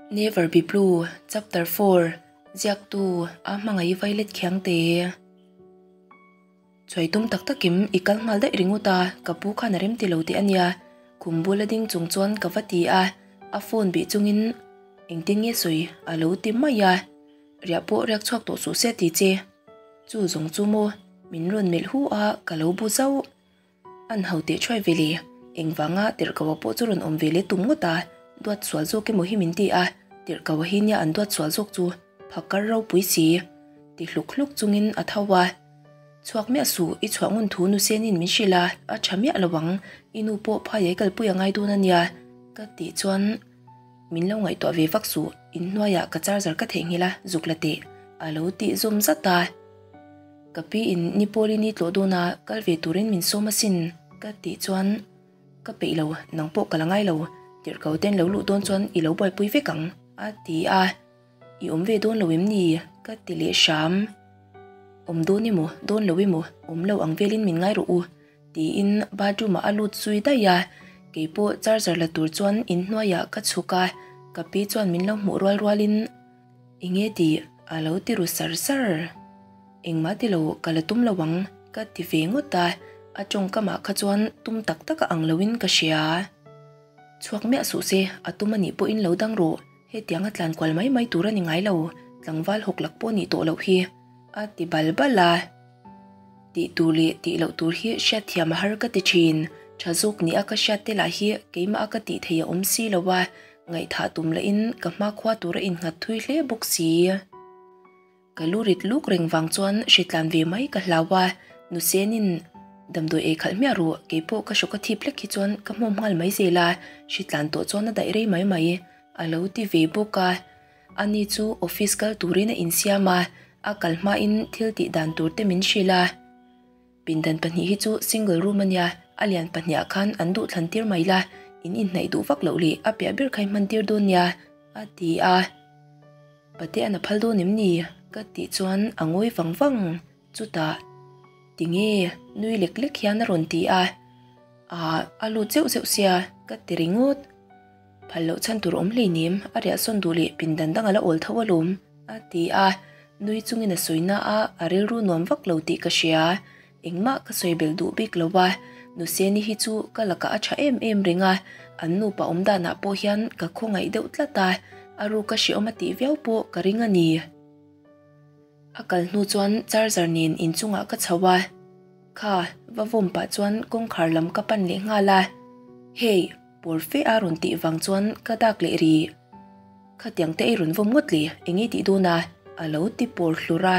Never Be Blue, Chapter 4, Ziaktu, A Hmangaih Violet Khiangte. Chuai tum tak takim i kal nghal daih ringawt a, ka pu khan a rem ti lo teh a nia. Khum bula ding chung chuan ka va ti a, a phone bih chungin engtin nge sawi a lo ti mai a. Riah pawh riak chhuak tawh suh se ti che. Chu zawng chu maw min rawn melh hu a, ka lo bu zauh. An ho teh thuai ve le, engvanga tirhkoa pawh chu rawn awm ve le tum ngawt a, duat sual zawk emaw hi min ti a, tirhkoa hi nia an duat sual zawk chu phakar ropui si ti hluk hluk chungin a tho a. Chhuak miah suh, i chhuah ngun thu nusenin min hrilh a, a tha miah lo ang, i nu pawh phaiai kalpui a ngai dawn a nia ka tih chuan min lo ngaihtuah ve vak suh, inhnuaiah ka charger ka theihnghilh a, zuk la teh a lo tih zawm zat a. Ka pi in ni Paul-i ni tlawh dawn a, kal ve turin min sawm asin ka tih chuan ka peih lo, nang pawh ka la ngai lo, tirhko ten lo luh dawn chuan i lo buaipui vek ang a ti a, I awm ve dawn lo em ni? ka ti leh hram. Awm dawn emaw, dawn lo emaw, awm lo ang velin min ngai rawh u tiin bathroom ah a lut zui daih a, keipawh charger la tur chuan inhnuaiah ka chhuk a, ka pi chuan min lo hmuh rual rualin Enge tih a lo ti ru sar sar. Engmah ti lo ka la tum lo ang ka ti ve ngawt a, a tawngkamah kha chuan tum tak tak a ang loin ka hria. Chhuak miah suh se, a tum a nih pawhin lo dang rawh, hetiang a tlan kual mai mai tur a ni ngai lo, tlangval hawk lak pawh nih tawh loh hi a ti bal bal a. Tih tur leh tih loh tur hi hriatthiam a har ka ti thin, tha zawk ni a ka hriat te lah hi keimah a ka tih theih a awm si lo a, Ngaihthah tum lahin ka hmakhua tur a innghat thui hle bawk si. Ka lu rit luk reng vang chuan hritlan ve mai ka hlau a, Nusenin damdawi ei khalh hmiah ru, keipawh ka hrawk a thip hlek hi chuan ka hmawm nghal mai zel a, hritlan tawh chuan a daih rei mai mai a lo ti ve bawk a. Ani chu office kal turin a insiam a, a kal hmain thil tih dan tur te min hrilh a. Pindan pahnih hi chu single room a nia, a lian pahniha khan an duh thlan tir mai la, in inhnaih duh vak loh leh a piah ber kha i hman tir dawn nia, a ti a. Pate an a phal dawn em ni? ka tih chuan a ngawi vang vang. Chutah, Tinge? nui lek lek hian a rawn ti a. Aah, a lut zeuh zeuh sia, ka ti ringawt. Phal loh chhan tur awm hleinem, a riahsawn duh leh pindan dang a la awl tho alawm, a ti a, nui chungin a sawi na a, a rilru nuam vak lo tih ka hria. Engmah ka sawi belh duh bik lo a, Nuseni hi chu ka lakah a tha em em reng a, an nupa awm danah pawh hian ka khawngaih deuh tlat a, a ruka hreawm a tih viau pawh ka ring a ni. A kal hnu chuan charger nen inchungah ka chho a, kha va vawm pah chuan kawngkhar lam ka pan leh nghal a, Hey! Pawl fe a rawn tih vang chuan ka dak leh rih. Khatiang te ei rawn vawm ngawt le, eng nge tih dawn a? A lo ti pawr hlur a.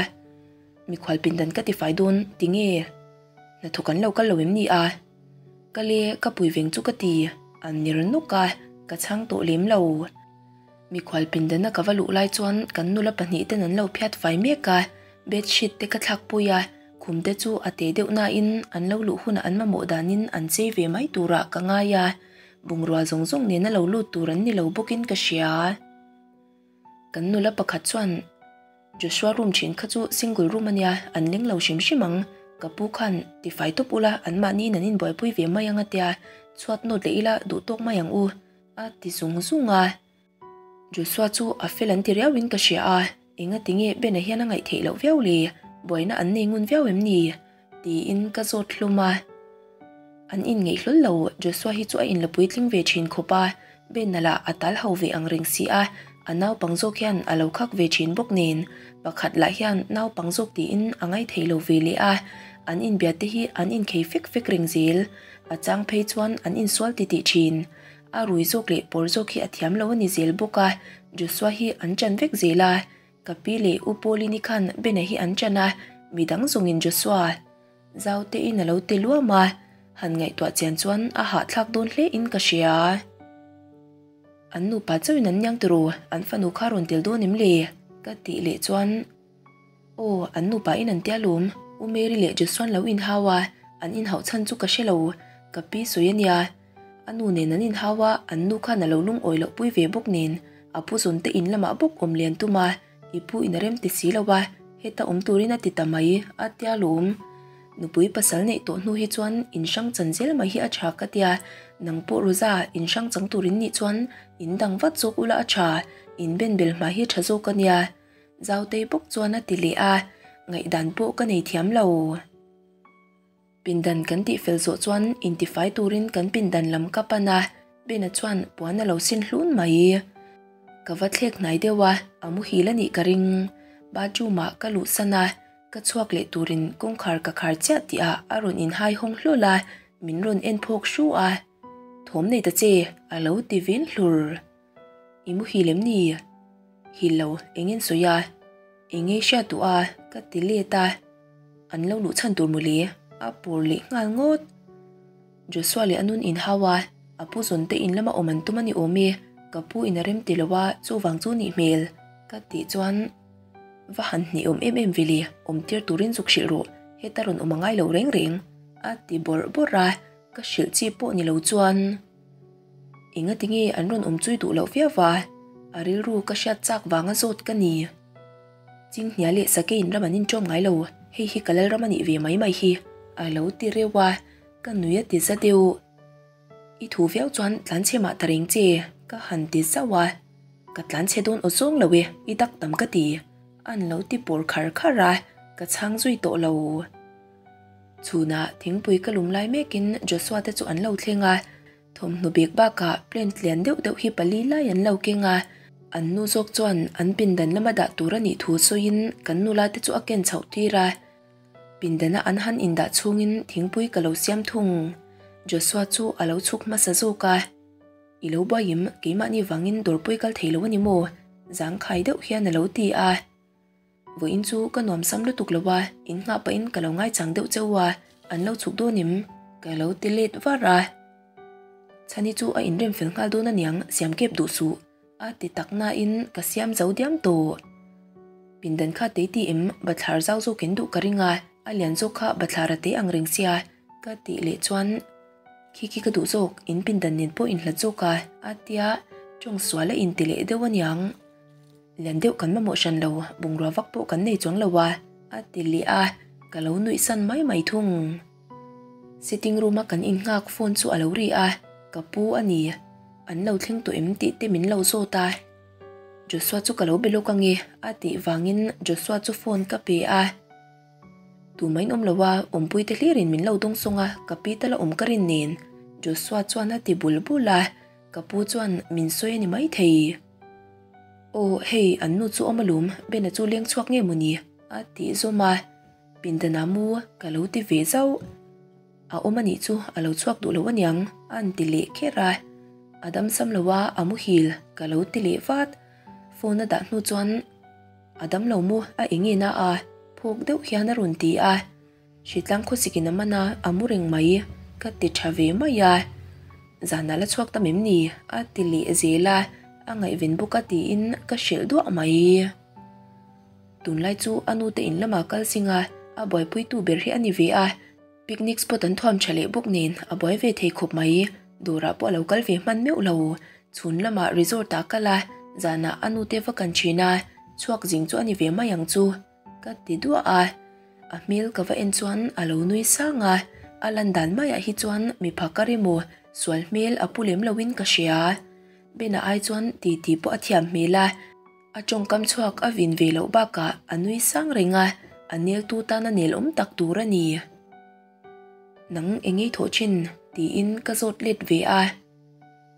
Mikhual pindan ka ti fai dawn, ti nge? Hnathawk an lo kal lo em ni a? Ka le, ka pui veng chu ka ti, an ner nawk a, ka chhang tawh lem lo. Mikhual pindana ka va luh lai chuan kan nula pahnih ten an lo phiat fai mek a, bed sheet te ka thlak pui a, khum te chu a te deuh nain an lo luh hunah an mamawh danin an chei ve mai turah ka ngai a, bungrua zawng zawng nena lo lut tur an ni lo bawkin ka hria. Kan nula pakhat chuan Joshua room thin kha chu single room a nia, an leng lo hrim hrim ang, ka pu khan tifai tawp ula anmahniin an inbuaipui ve mai ang a tia, chhuat nawt leh ila duh tawk mai ang u. A ti zung zung a. Joshua chu a fel an ti riau in ka hria a, enga ti nge Ben-a hian a ngaih theih loh viau le, buaina an nei ngun viau em ni? tiin ka zawt hlum a. An inngeih hlawl lo, Joshua hi chu a inla puitling ve thin khawp a, Ben-a lah a tal ho ve ang reng si a, a naupang zawk hian a lo khak ve thin bawk nen, pakhat lah hian naupang zawk tiin a ngaithei lo ve leh a, an inbia te hi an inkhei fek fek reng zel. A chang phei chuan an insual ti tih thin. A rui zawk leh pawr zawk hi a thiam lo a ni zel bawk a, Joshua hi an chan vek zel a. Ka pi leh U Pauline-i khan Bena hi an chan a, midang zawngin Joshua zau tein a lo ti luam a, han ngaihtuah chian chuan a hahthlak dawn hle in ka hria. An nupa chauhin an niang tiraw, an fanu kha rawn tel dawn em le? ka tih leh chuan. Aw, an nupa in an tia lawm, U Mary leh Joshua an lo inhau a, an inhauh chhan chu ka hre lo, ka pi sawi a nia. A nu nen an inhau a, an nu khan a lo lungawi loh pui ve bawk nen, a pu zawn te in lamah bawk awm lian tum a, i pu in a rem ti si lo a, heta awm turin a ti ta mai, a tia lawm. Nupui pasal neih tawh hnu hi chuan in hrang chan zel mai hi a tha ka tia, nang pawh Rosa in hrang chang tur in nih chuan in dang vat zawk ula a tha, in ben bel hma hi tha zawk a nia. Zautei bawk chuan a ti leh a, ngaihdan pawh ka nei thiam lo. Pindan kan tih fel zawh chuan intifai turin kan pindan lam ka pan a, Bena chuan puan a lo sin hlun mai. Ka va thlek hnai deuh a, a muhil a nih ka ring. Bathroom ah ka luhsan a, ka chhuak leh turin kawngkhar ka khar chiah tih ah a rawn inhai hawng hlawl a, min rawn en phawk hru a. Thawm nei ta che, a lo ti vin hlur. I muhil em ni? Hil lo, eng en sawi a? Eng nge hriat duh a? Ka ti let a, an lo luh chhan tur mawle, a pawr leh nghal ngawt. Joshua leh a nun inhau a, a pu zawn te in lama awm an tum a ni awm e, ka pu in a rem ti lo a, chuvang chu nih hmel, ka tih chuan va han hnih awm em em ve le, awm tir turin zuk hrilh rawh, heta rawn awm a ngai lo reng reng, a ti bawrh bawrh a, ka hrilh chi pawh ni lo chuan. Engati nge an rawn awm chui duh loh viau va, a rilru ka hriat chak vanga zawt ka ni. Chinghnia leh Sakeiin ram an inṭawm ngai lo, hei hi ka lalram a nih ve mai mai hi, a lo ti reuh a, ka nui a ti za deuh. I thu viau chuan tlanchhe mah ta reng che, ka han ti zauh a, ka tlanchhe dawn aw zawng lo e, i dak tam ka ti, an lo ti pawr khar khar a, ka chhang zui tawh lo. Chhunah thingpui ka lum lai mekin Joshua te chu an lo thleng a, thawmhnaw bag bakah plant lian deuh deuh hi pali lai an lo keng a, an nu zawk chuan an pindan lama dah tur a nih thu sawiin kan nula te chu a ken chhoh tir a, pindana an han indah chhungin thingpui ka lo siam thung. Joshua chu a lo chhuk hmasa zawk a, I lo buaim keimahni vangin dawrpui kal thei lo a ni maw? Zangkhai deuh hian a lo ti a. Vawiin chu ka nuam sam lutuk lo a, in nghah pahin ka lo ngaichang deuh cheu a, an lo chhuk dawn em? Ka lo ti let var a. Chhani chu a inrem fel nghal dawn aniang, siam kep duh suh, a ti tak nain ka siam zo diam tawh. Pindan kha tei ti em, bathlar zau zawkin duh ka ring a, a lian zawk kha bathlar a te ang reng sia, ka tih leh chuan khi khi ka duh zawk, in pindan nen pawh inhlat zawk a, a tia tawng sual a inti leh deuh aniang. Lian deuh kan mamawh hran lo, bungrua vak pawh kan nei chuang lo a, a ti leh a, ka lo nuih san mai mai thung. Sitting room a kan innghak phone chu a lo ri a, ka pu a ni, an lo thleng tawh em tih te min lo zawt a. Joshua chu ka lo be lawk ange, a tih vangin Joshua chu phone ka pe a. Tumah in awm lo a, awmpui te hlirin min lo dawng sawng a, ka pi tal a awm ka rin nen, Joshua chuan a ti bul bul a, ka pu chuan min sawi a ni maithei. Aw, hei, an nu chu awm alawm, Bena chu leng chhuak nge maw ni? a tih zawm a, Pindana mu ka lo ti ve zauh. A awm anih chu a lo chhuak duh lo aniang, a an ti leh kher a. A dam sam lo a, a muhil ka lo ti leh vat. Phone a dah hnu chuan a dam lo mu a eng nge na a, phawk deuh hian a rawn ti a. Hritlang khawsikin a man a, a mu reng mai, ka ti tha ve mai a. Zanah la chhuak tam em ni? a ti leh zel a, a ngaihven bawk a tiin ka hrilh duah mai. Tunlai chu a nute in lamah kal zing a, a buaipuitu ber hi a ni ve a, picnic spot an thuam tha leh bawk nen a buai ve thei khawp mai. Dawrah pawh a lo kal ve hman meuh lo. Chhun lamah resort ah kal a, zanah a nute va kan thin a, chhuak zing chu a ni ve mai ang chu. Ka ti duah a, a hmel ka va en chuan a lo nui sang a, a lan dan maiah hi chuan mi phakar emaw sual hmel a pu lem loin ka hria. Bena ai chuan titi pawh a thiam hmel a, a tawngkam chhuak a vin ve loh bakah a nui sang reng a, a neltu tana nel awm tak tur a ni. Nang eng ei thawh thin? tiin ka zawt let ve a.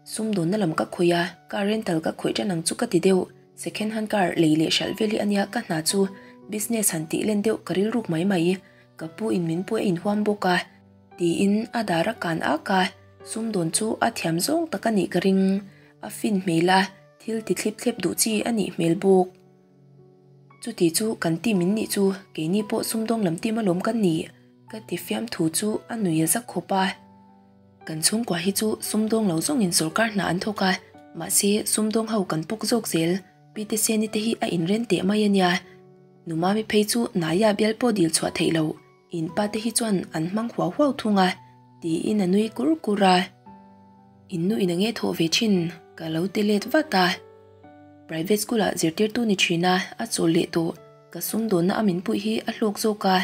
Sumdawnna lam ka khawih a, car rental ka khawih tan ang chu ka ti deuh. Second hand car lei leh hralh vel hi ania ka hna chu business han tih len deuh ka rilruk mai mai. Ka pu in min pui a inhuam bawk a, tiin a dar a kan ak a, sumdawn chu a thiam zawng tak a nih ka ring. A fin hmel a, thil ti thlip thlep duh chi a nih hmel bawk. Chuti chu kan team in nih chu keini pawh sumdawng lam team alawm kan nih ka ti fiamthu chu a nui a za khawp a. Kan chhungkua hi chu sumdawng lo zawngin sawrkar hna an thawk a, mahse sumdawng ho kan pawk zawk zel. Pi Teseni te hi a inren teh mai a nia. Numami phei chu Naya bial pawh dil chhuah theih loh, in pa te hi chuan an hmang huau huau thung a, tiin a nui kur kur a. In nu in a nge thawh ve thin, ka lo ti let vat a. Private school ah zirtirtu ni thin a, a chawl leh tawh. Ka sumdawnna a min puih hi a hlawk zawk a.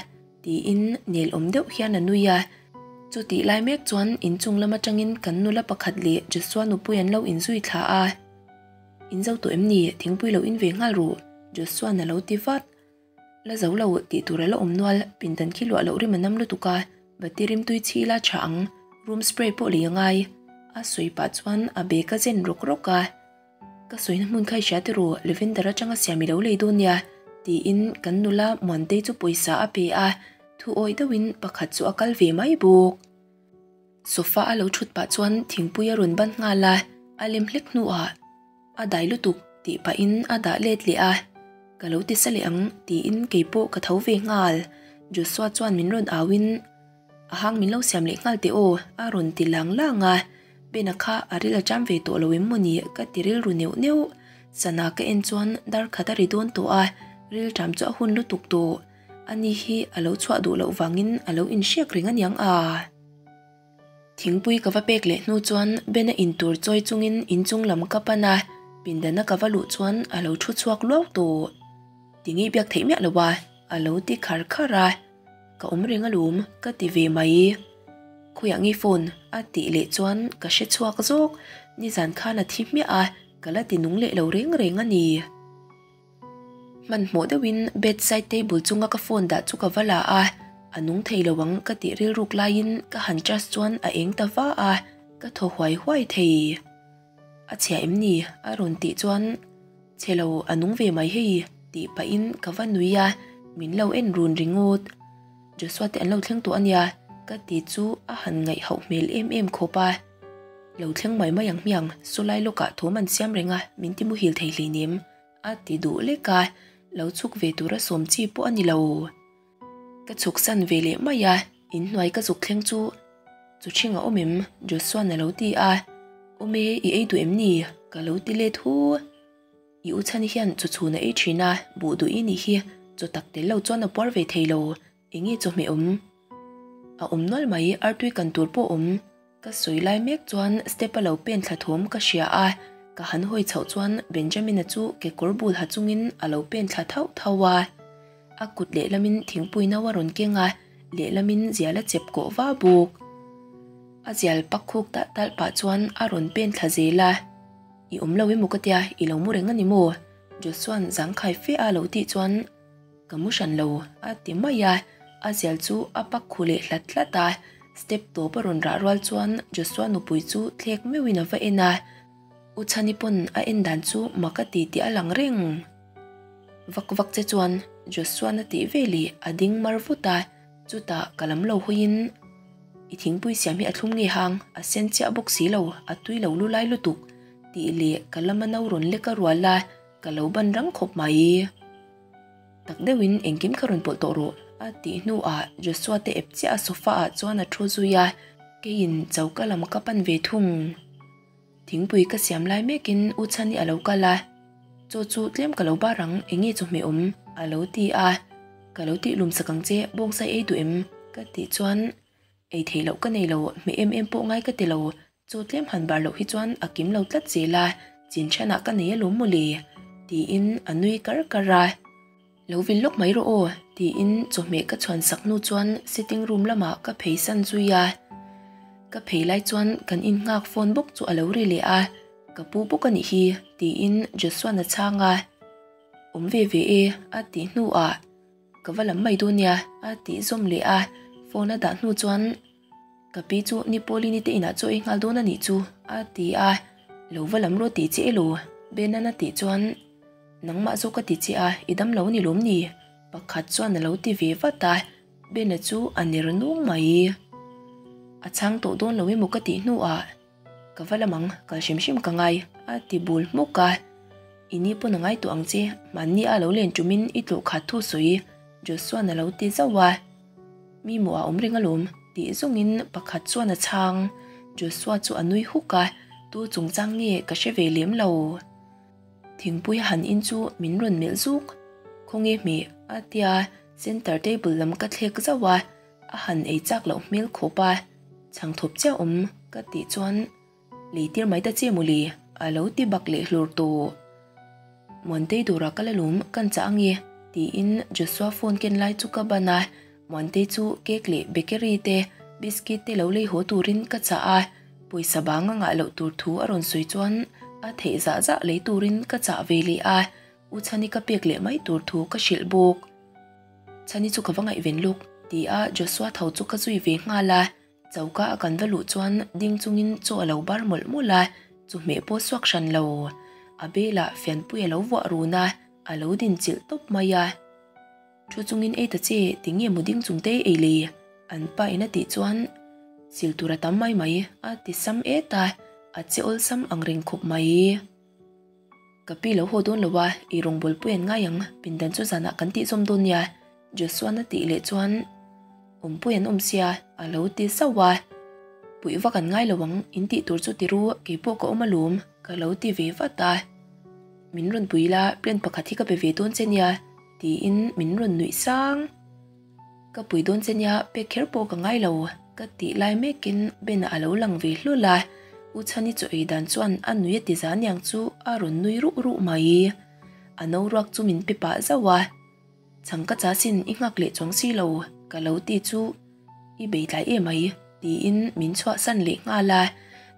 Tiin nel awm deuh hian a nui a. Chutih lai mek chuan inchung lam atangin kan nula pakhat leh Joshua nupui an lo inzui thla a. In zo tawh em ni? Thingpui lo in ve nghal ru, Joshua'n a lo ti vat. La zo lo tih tur a la awm nual, pindan khi luah loh rim a nam lutuk a, bati rimtui chhi ila tha ang, room spray pawh lei a ngai. A sawi pah chuan a bag a zen rawk rawk a. Ka sawina hmun kha i hria tiraw, Lavender atanga siam i lo lei dawn nia, tiin kan nula Muantei chu pawisa a pe a, thu awih deuhin pakhat chu a kal ve mai bawk. Sofa a lo thut pah chuan thingpui a rawn ban nghal a, a lem hlek hnuah a dai lutuk tih pahin a dah let leh a, Ka lo ti sa leh ang tiin keipawh ka tho ve nghal. Joshua chuan min rawn auin a hang min lo siam leh nghal teh aw a rawn ti lang lang a, Bena kha a ril a cham ve tawh lo em maw ni ka ti rilru neuh neuh. Sana ka en chuan dar khat a ri dawn tawh a, ril ṭam chu a hun lutuk tawh. Ani hi a lo chhuah duh loh vangin a lo inhriak reng aniang a. Thingpui ka va pek leh hnu chuan Ben-a in tur chawi chungin inchung lam ka pan a, pindana ka va luh chuan a lo thu chhuak luau tawh. Tinge biak theih miah lo a, a lo ti khar khar a. Ka awm reng alawm ka ti ve mai. Khawiah nge phone a tih leh chuan ka hre chhuak zawk, nizan khan a thi hmiah a, ka la ti nung leh lo reng reng a ni. Hmanhmawh deuhin bedside table chunga ka phone dah chu ka va la a, a nung thei lo ang ka tih rilruk laiin ka han charge chuan a eng ta va a, ka thaw huai huai thei. A chhia em ni? a rawn tih chuan chhe lo a nung ve mai hei tih pahin ka va nui a, min lo en run ringawt. Joshua te an lo thleng tawh ania ka ti chu a han ngaihhauh hmel em em khawp a. Lo thleng mai mai ang hmiang, sawlai lawkah thawm an siam reng a, min ti muhil thei hleinem. A ti duh lek a, lo chhuk ve tura sawm chi pawh a ni lo. Ka chhuk san ve leh mai a, inhnuai ka zuk thleng chu chu ṭhing a awm em? Joshua-n a lo ti a, Awm e, i ei duh em ni? Ka lo ti let hu. I u chhani hian chu chhun a ei ṭhin a, buh duh i nih hi, chaw tak tel lo chuan a puar ve thei lo, enge chawhmeh awm? A awm nual mai, artui kan tur pawh awm. Ka sawi lai mek chuan step a lo pen thla thawm ka hria a, ka han hawi chhoh chuan Benjamin-a chu kekawr bul ha chungin a lo pen thla thauh thauh a. A kut lehlamin thingpui no a rawn keng a, lehlamin zial a chep kawh va bawk. A zial pak khuk talh talh pah chuan a rawn pen thla zel a, I awm lo emaw ka tia, i lo mu reng a ni maw? Joshua'n zangkhai fe a lo tih chuan Ka mu hran lo, a ti mai a, a zial chu a pak khu leh hlat hlat a, step tawp a rawn rah rual chuan Joshua nupui chu thlek meuhin a va en a, U Chhani pawn a en dan chu mak a ti tih a lang reng. Vak vak che chuan Joshua'n a tih veleh a ding mar vut a, chutah ka lam lo hawiin I thingpui siam hi a thlum nge hang, a sen chiah bawk si lo, a tui lo lu lai lutuk, tih leh ka lama no rawn lek a rual a, ka lo ban rang khawp mai. Tak deuhin engkim kha rawn pawlh tawh rawh a tih hnuah Joshua te ep chiah a sofa ah chuan a thu zui a, keiin choka lam ka pan ve thung. Thingpui ka siam lai mekin U Chhani a lo kal a, Chaw chu tlem ka lo bar ang, enge chawhmeh awm? a lo ti a, Ka lo tih lum sak ang che, bawngsa ei duh em? ka tih chuan Ei theih loh ka nei lo, hmeh em em pawh ngai ka ti lo, Chaw tlem han bar loh hi chuan a kim lo tlat zel a, chin thenah ka nei alawm mawle, tiin a nui kar kar a. Lo vil lawk mai rawh aw, tiin chawhmeh ka chhuan sak hnu chuan sitting room lamah ka phei san zui a. Ka phei lai chuan kan innghak phone bawk chu a lo ri leh a, Ka pu bawk a nih hi, tiin Joshua-n a chhang a. Awm ve ve e, a tih hnuah Ka va lam mai dawn nia, a tih zawm leh a, phone a dah hnu chuan Ka pi chu ni Pauline te inah chaw ei nghal dawn a nih chu, a ti a, Lo va lam rawh tih che elaw? Benan a tih chuan Nangmah zawk ka ti che a, i dam lo ni lawm ni? Pakhat chuan a lo ti ve vat a, Bena chu a ner nung mai. A chhang tawh dawn lo emaw ka tih hnuah Ka va lam ang, kal hrim hrim ka ngai, a ti bul hmuk a. I ni pawn a ngai tawh ang che, mahni a lo len tumin i tlawh khat thu sawi, Joshua'n a lo ti zauh a. Mi maw a awm reng alawm, tih zawngin pakhat chuan a chhang. Joshua chu a nui huk a, tu chungchang nge ka hre ve lem lo. Thingpui a han in chu min rawn melh zuk. Khawnge hmeh, a tia, center table lam ka thlek zauh a, a han ei chak loh hmel khawp a, chhang thawp chiah awm ka tih chuan lei tir mai ta che mawle a lo ti bak leh hlur tawh. Muantei dawrah ka la lawm kan chah ange tiin Joshua phone ken lai chu ka ban a, Muantei chu cake leh bakery te, biscuit te lo lei haw turin ka chah a, pawisa bang a ngah loh tur thu a rawn sawi chuan a theih zah zah lei turin ka chah ve leh a, U Chhani ka pek leh mai tur thu ka hrilh bawk. Chhani chu ka va ngaihven lawk ti a Joshua tho chu ka zui ve nghal a, choka a kan va luh chuan ding chungin chaw a lo bar mawlh mawlh a, chawhmeh pawh suak hran lo. A belah fianpui a lo vuah run a, a lo din chilh tawp mai a. Thu chungin ei ta che, tinge mu ding chung te ei le? An pa in a tih chuan sil tur a tam mai mai a ti sam et a, a che awlsam ang reng khawp mai. Ka pi lo haw dawn lo a, i rawngbawlpui an ngai ang, pindan chu zanah kan tih zawm dawn nia, Joshua-na tih leh chuan awmpui an awm sia a lo ti zauh a. Puih vak an ngai lo ang, in tih tur chu ti ru, keipawh ka awm alawm, ka lo ti ve vat a. Min rawn pui la, plan pakhat hi ka pe ve dawn che nia, tiin min rawn nuih sang. Ka pui dawn che nia, pek kher pawh ka ngai lo, ka tih lai mekin Ben-a a lo lang ve hlul a, U Chhani chaw ei dan chuan a nui a ti za niang chu a rawn nui ruh ruh mai. A no ruak chu min pe pah zauh a, Chhang ka cha sin i nghak leh chuang si lo, ka lo ti chu i bei tlai em mai, tiin min chhuahsan leh nghal a.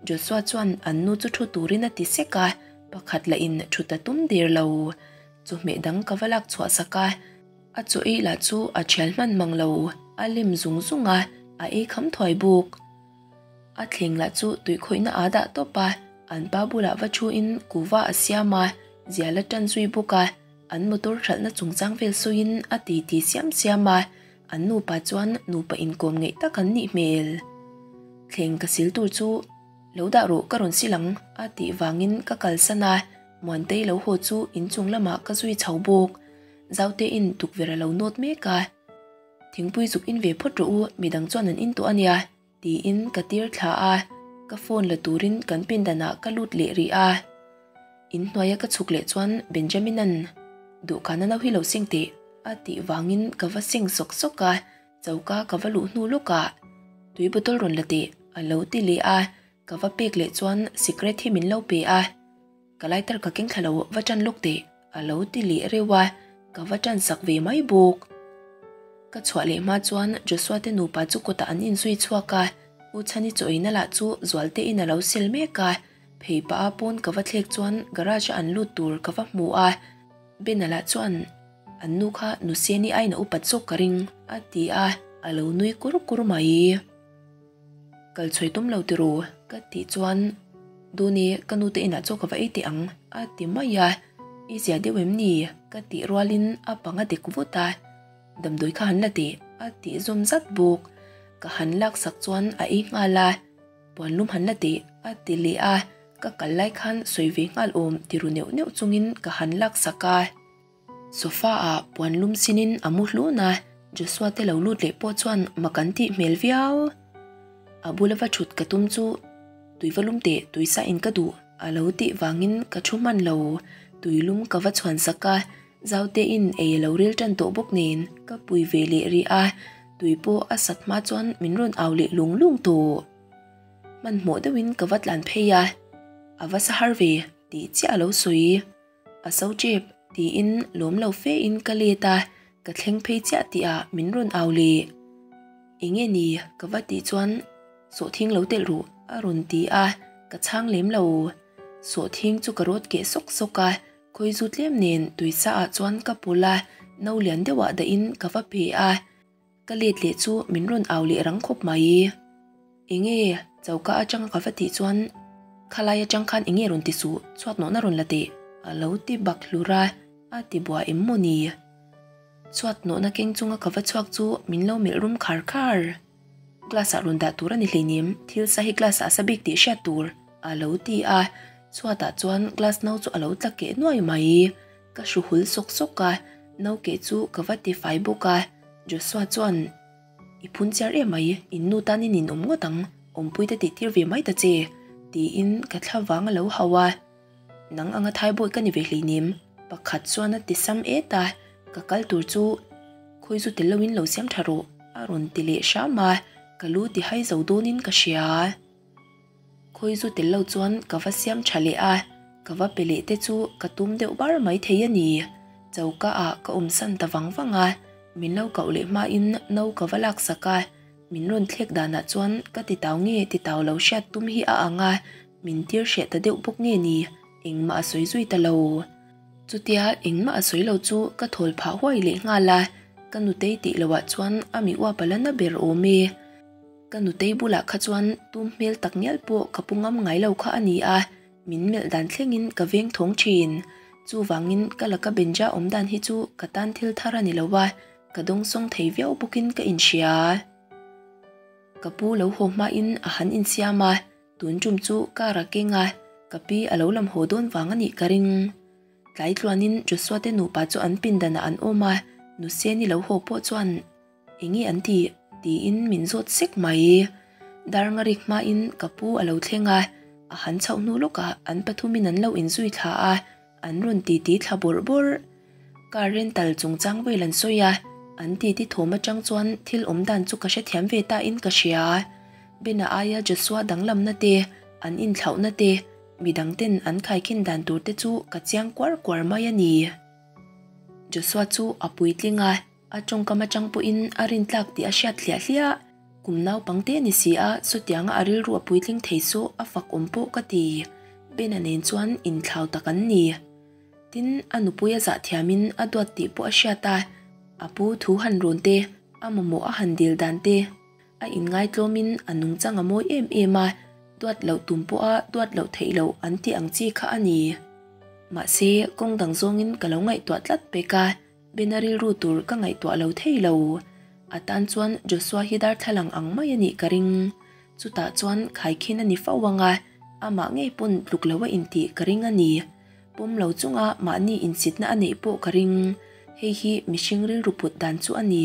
Joshua chuan an nu chu thu turin a ti sek a, pakhat lahin thut a tum der lo. Chawhmeh dang ka va lak chhuah sak a. A chaw ei lah chu a thial hman mang lo, a lem zung zung a, a ei kham thuai bawk. A thleng lah chu tuikhawihna aa dah tawp a, an pa bulah va thuin kuva a siam a, zial a tan zui bawk a, an motor hralhna chungchang vel sawiin a titi siam siam a, an nupa chuan nupa inkawm ngeih tak an nih hmel. Thleng ka sil tur chu lo dah rawh ka rawn sil ang a tih vangin ka kalsan a, Muantei lo haw chu inchung lamah ka zui chho bawk. Zautein tukverh a lo nawt mek a, Thingpui zuk in ve phawt rawh u, midang chuan an in tawh a nia, tiin ka tir thla a, ka phone la turin kan pindanah ka lut leh rih a. In hnuaia ka chhuk leh chuan Benjamin-a'n dawhkana no hi lo seng teh a tih vangin ka va seng sawk sawk a, choka ka va luh hnu lawkah tui bottle rawn la teh a lo ti leh a, ka va pek leh chuan sikret hi min lo pe a. Ka lighter ka keng thla lo va tan lawk teh a lo ti leh reuh a, ka va tan sak ve mai bawk. Ka chhuah leh hma chuan Joshua te nupa chu kawtah an inzui chhuak a, U Chhani chaw eina lah chu Zualte in a lo sel mek a, phei pah a pawn ka va thlek chuan garage a an lut tur ka va hmu a, Bena lah chuan an nu kha Nuseni aiin a upat zawk ka ring a ti a, a lo nui kur kur mai. Kal chhuai tum lo tiraw? Ka tih chuan Duni ka nute inah chaw ka va ei teh ang a ti mai a, I zia deuh em ni? Ka tih rualin a pang a dek vut a, Damdawi kha han la teh a tih zawm zat bawk. Ka han laksak chuan a ei nghal a, Puan lum han la teh a ti leh a, ka kal lai khan sawi ve nghal awm ti ru neuh neuh chungin ka han laksak a. Sofa ah puan lum sinin a mu hlun a, Joshua te lo lut leh pawh chuan mak an tih hmel viau. A bula va thut ka tum chu tui va lum teh tui sa in ka duh a lo tih vangin ka thu hman lo. Tui lum ka va chhuan sak a, Zaute in ei a lo ril tan tawh bawk nen ka pui ve leh rih a, tui pawh a sat hma chuan min rawn au leh lung lung tawh. Hmanhmawh deuhin ka va tlan phei a, a va sa har ve tih chiah a lo sawi. A so chep tiin lawm lo fe in ka let a, ka thleng phei chiah tih ah min rawn au leh. Enge ni ka va tih chuan sawhthing lo telh ruh a rawn ti a, ka chhang lem lo. Sawhthing chu ka rawt keh sawk sawk a, khawizu tlem nen tuisa ah chuan ka pawlh a, no lian deuh ah dah in ka va pe a. Ka let leh chu min rawn au leh rang khawp mai. Enge choka atanga ka va tih chuan khalai atang khan enge rawn ti suh chhuat nawhna rawn la teh a lo ti bak hlur a, a ti buai em maw ni? Chhuat nawhna keng chunga ka va chhuak chu min lo melh rum khar khar. Glass ah rawn dah tur a ni hleinem, thil sa hi glass ah a sa bik tih hriat tur a lo ti a, chhuatah chuan glass no chu a lo tla keh nuai mai. Ka hru hul sawk sawk a, no keh chu ka va ti fai bawk a, Joshua chuan, I phun chiar em mai, in nu tan in inawm ngawt ang, awmpui te tih tir ve mai ta che, tiin ka thla vang a lo hau a. Nang anga thaibawi ka ni ve hleinem, pakhat chuan a ti sam et a, ka kal tur chu khawi zu tel loin lo siam tha rawh, a rawn ti leh hram a, ka lu ti hai zo dawnin ka hria. Khawi zu tel lo chuan ka va siam tha leh a, ka va pe leh te chu ka tum deuh bar mai thei a ni. Choka ah ka awm san ta vang vang a, Min lo koh leh hmain no ka va laksak a, min rawn thlek danah chuan ka titau nge titau lo hriat tum hi a ang a, min tir hreh ta deuh bawk nge ni, engmah a sawi zui ta lo. Chutia engmah a sawi lo chu ka thawl phah huai leh nghal a, ka nutei tih loah chuan a mi uap a la na ber awm e. Ka nutei bulah kha chuan tum hmel tak ngial pawh ka pu ngam ngai lo kha a ni a, min melh dan thlengin ka veng thawng thin. Chuvangin ka laka Benja awm dan hi chu ka tan thil thar a ni lo a, ka dawngsawng thei viau bawkin ka inhria. Ka pu lo haw hmain a han insiam a, tun tum chu car a keng a, ka pi a lo lam haw dawn vang a nih ka ring. Tlai tluanin Joshua te nupa chu an pindanah an awm a, Nuseni lo haw pawh chuan Enge an tih? tiin min zawt sek mai. Darngarik hmain ka pu a lo thleng a, a han chhoh hnu lawkah an pathumin an lo inzui thla a, an rawn titi thla bawrh bawrh. Car rental chungchang vel an sawi a, an titi thawm atang chuan thil awm dan chu ka hrethiam ve ta in ka hria. Bena aia Joshua danglamna te, an inthlauhna te, midang ten an khaikhin dan tur te chu ka chiang kuar kuar mai a ni. Joshua chu a puitling a. A tawngkam atang pawhin a rintlak tih a hriat hliah hliah. Kum naupang te a ni si a, chutianga a rilru a puitling thei chu a fak awm pawh ka ti. Bena nen chuan inthlau tak an ni. Tin, a nupui a zah thiamin a duat tih pawh a hriat a, a pu thu han rawn te, a mamawh a han dil dan te, a inngaitlawmin a nungchang a mawi em em a, duat loh tum pawha duat loh theih loh an tih ang chi kha a ni. Mahse, kawng dang zawngin ka lo ngaihtuah tlat pek a. Bena rilru tur ka ngaihtuah lo thei lo. A tan chuan Joshua hi darthlalang ang mai a nih ka ring. Chutah chuan khaikhin a ni fo ang a, amah ngei pawn tluk lo a intih ka ring a ni. Pawm lo chunga mahni insitna a neih pawh ka ring. Hei hi mihring rilru put dan chu a ni.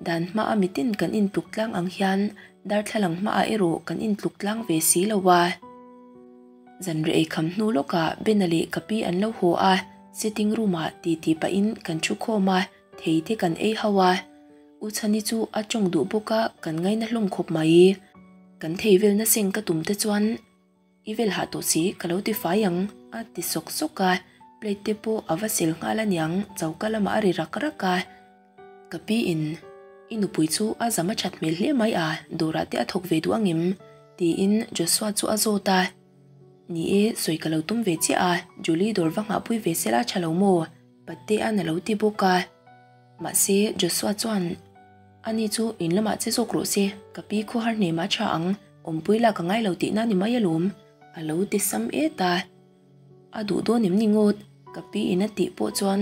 Dan hmaa mitin kan intluk tlang ang hian darthlalang hmaah erawh kan intluk tlang ve si lo a. Zanriah ei kham hnu lawkah Bena leh ka pi an lo haw a, sitting room ah titi pahin kan thu khawm a, thei te kan ei ho a. U Chhani chu a tawng duh bawk a, kan ngaina hlawm khawp mai. Kan thei velna seng ka tum te chuan I vel hah tawh si, ka lo ti fai ang, a ti sawk sawk a, plate te pawh a va sil nghal aniang, choka lamah a ri rak rak a. Ka pi in, I nupui chu a zam a that hmel hle mai a, dawrah te a thawk ve duh angem? tiin Joshua chu a zawt a. Ni e, sawi ka lo tum ve chiah a, Julie dawr va nghahpui ve sela a tha lo maw? Patea'n a lo ti bawk a. Mahse, Joshua chuan, Ani chu in lamah che zawk rawh se, ka pi khawhar hnemah a tha ang, awmpui lak a ngai lo tihna ni mai alawm, a lo ti sam et a. A duh dawn em ni ngawt? Ka pi in a tih pawh chuan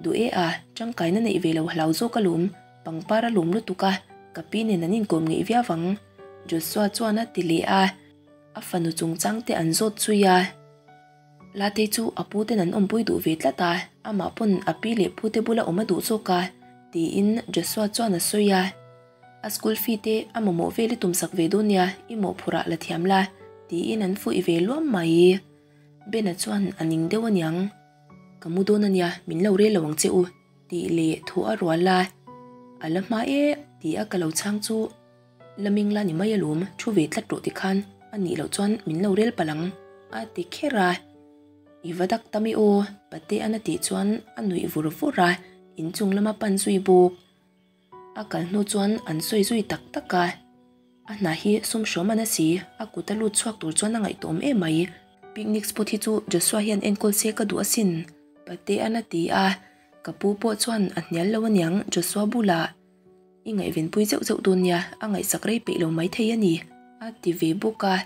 duh e a, tangkaina neih ve lo hlau zawk alawm, pangpar a lawm lutuk a, ka pi nen an inkawm ngeih viau ang, Joshua chuan a ti leh a, a fanu chungchang te an zawt zui a. Latei chu a pu ten an awmpui duh ve tlat a, amah pawn a pi leh pu te bula awm a duh zawk a, tiin Joshua chuan a sawi a. A school fee te a mamawh vel i tumsak ve dawn nia, i mawhphurh ah la thiam la, tiin an fuih ve luam mai. Bena chuan a ning deuh aniang, Ka mu dawn ania, min lo rel lo ang che u, tih leh thu a rual a. A la hma e, ti a ka lo chhang chu la ming la ni mai alawm, thu ve tlat rawh tikhan a nih loh chuan min lo rel palh ang, a ti kher a. I va dak ta mi aw, Patea'n a tih chuan a nuih vur vur a, inchung lama pan zui bawk. A kal hnu chuan an sawi zui tak tak a, a hna hi sum hrawm a na si, a kut a lut chhuak tur chuan a ngaihtuahawm em mai. Picnic spot hi chu Joshua hian enkawl se ka duh asin, Patea'n a ti a, ka pu pawh chuan a hnial lo aniang Joshua bulah i ngaihvenpui zeuh zeuh dawn nia, a ngaihsak rei peih lo maithei a ni, a ti ve bawk a,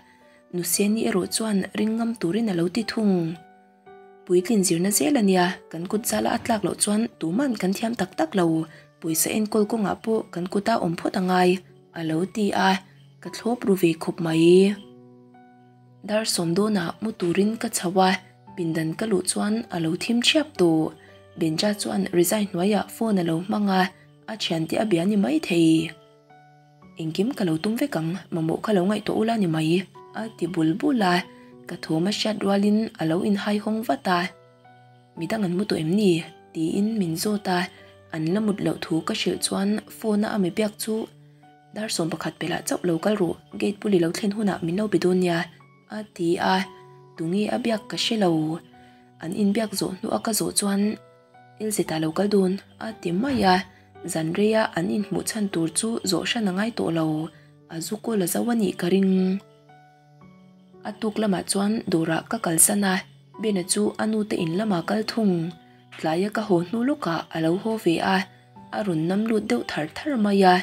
Nuseni erawh chuan ring ngam turin a lo ti thung. Puitlin zirna zel a nia, kan kut zala a tlak loh chuan tuman kan thiam tak tak lo, pawisa enkawl kawngah pawh kan kuta awm phawt a ngai, a lo ti a, ka thlawp ru ve khawp mai. Dar sawm dawnah mu turin ka chho a, pindan ka luh chuan a lo thim thiap tawh. Benja chuan rizai hnuaiah phone a lo hmang a, a thiante a bia ni maithei. Engkim ka lo tum vek ang, mamawh kha lo ngaihtuah ula ni mai, a ti bul bul a, ka thawm a hriat rualin a lo inhaihawng vat a. Midang an mu tawh em ni? tiin min zawt a, an la mut loh thu ka hrilh chuan phone a a mi biak chu dar 11 pelah chauh lo kal rawh, gate bul i lo thlen hunah min lo be dawn nia, a ti a, tunge a biak ka hre lo. An inbiak zawh hnuah ka zawh chuan Elzeta lo kal dawn, a ti mai a. Zan reia an inhmuh chhan tur chu zawh hran a ngai tawh lo, a zu kawl a zo a nih ka ring. A tuk lamah chuan dawrah ka kalsan a, Bena chu a nute in lamah kal thung. Tlaia ka haw hnu lawkah a lo haw ve a, a rawn nam lut deuh thar thar mai a.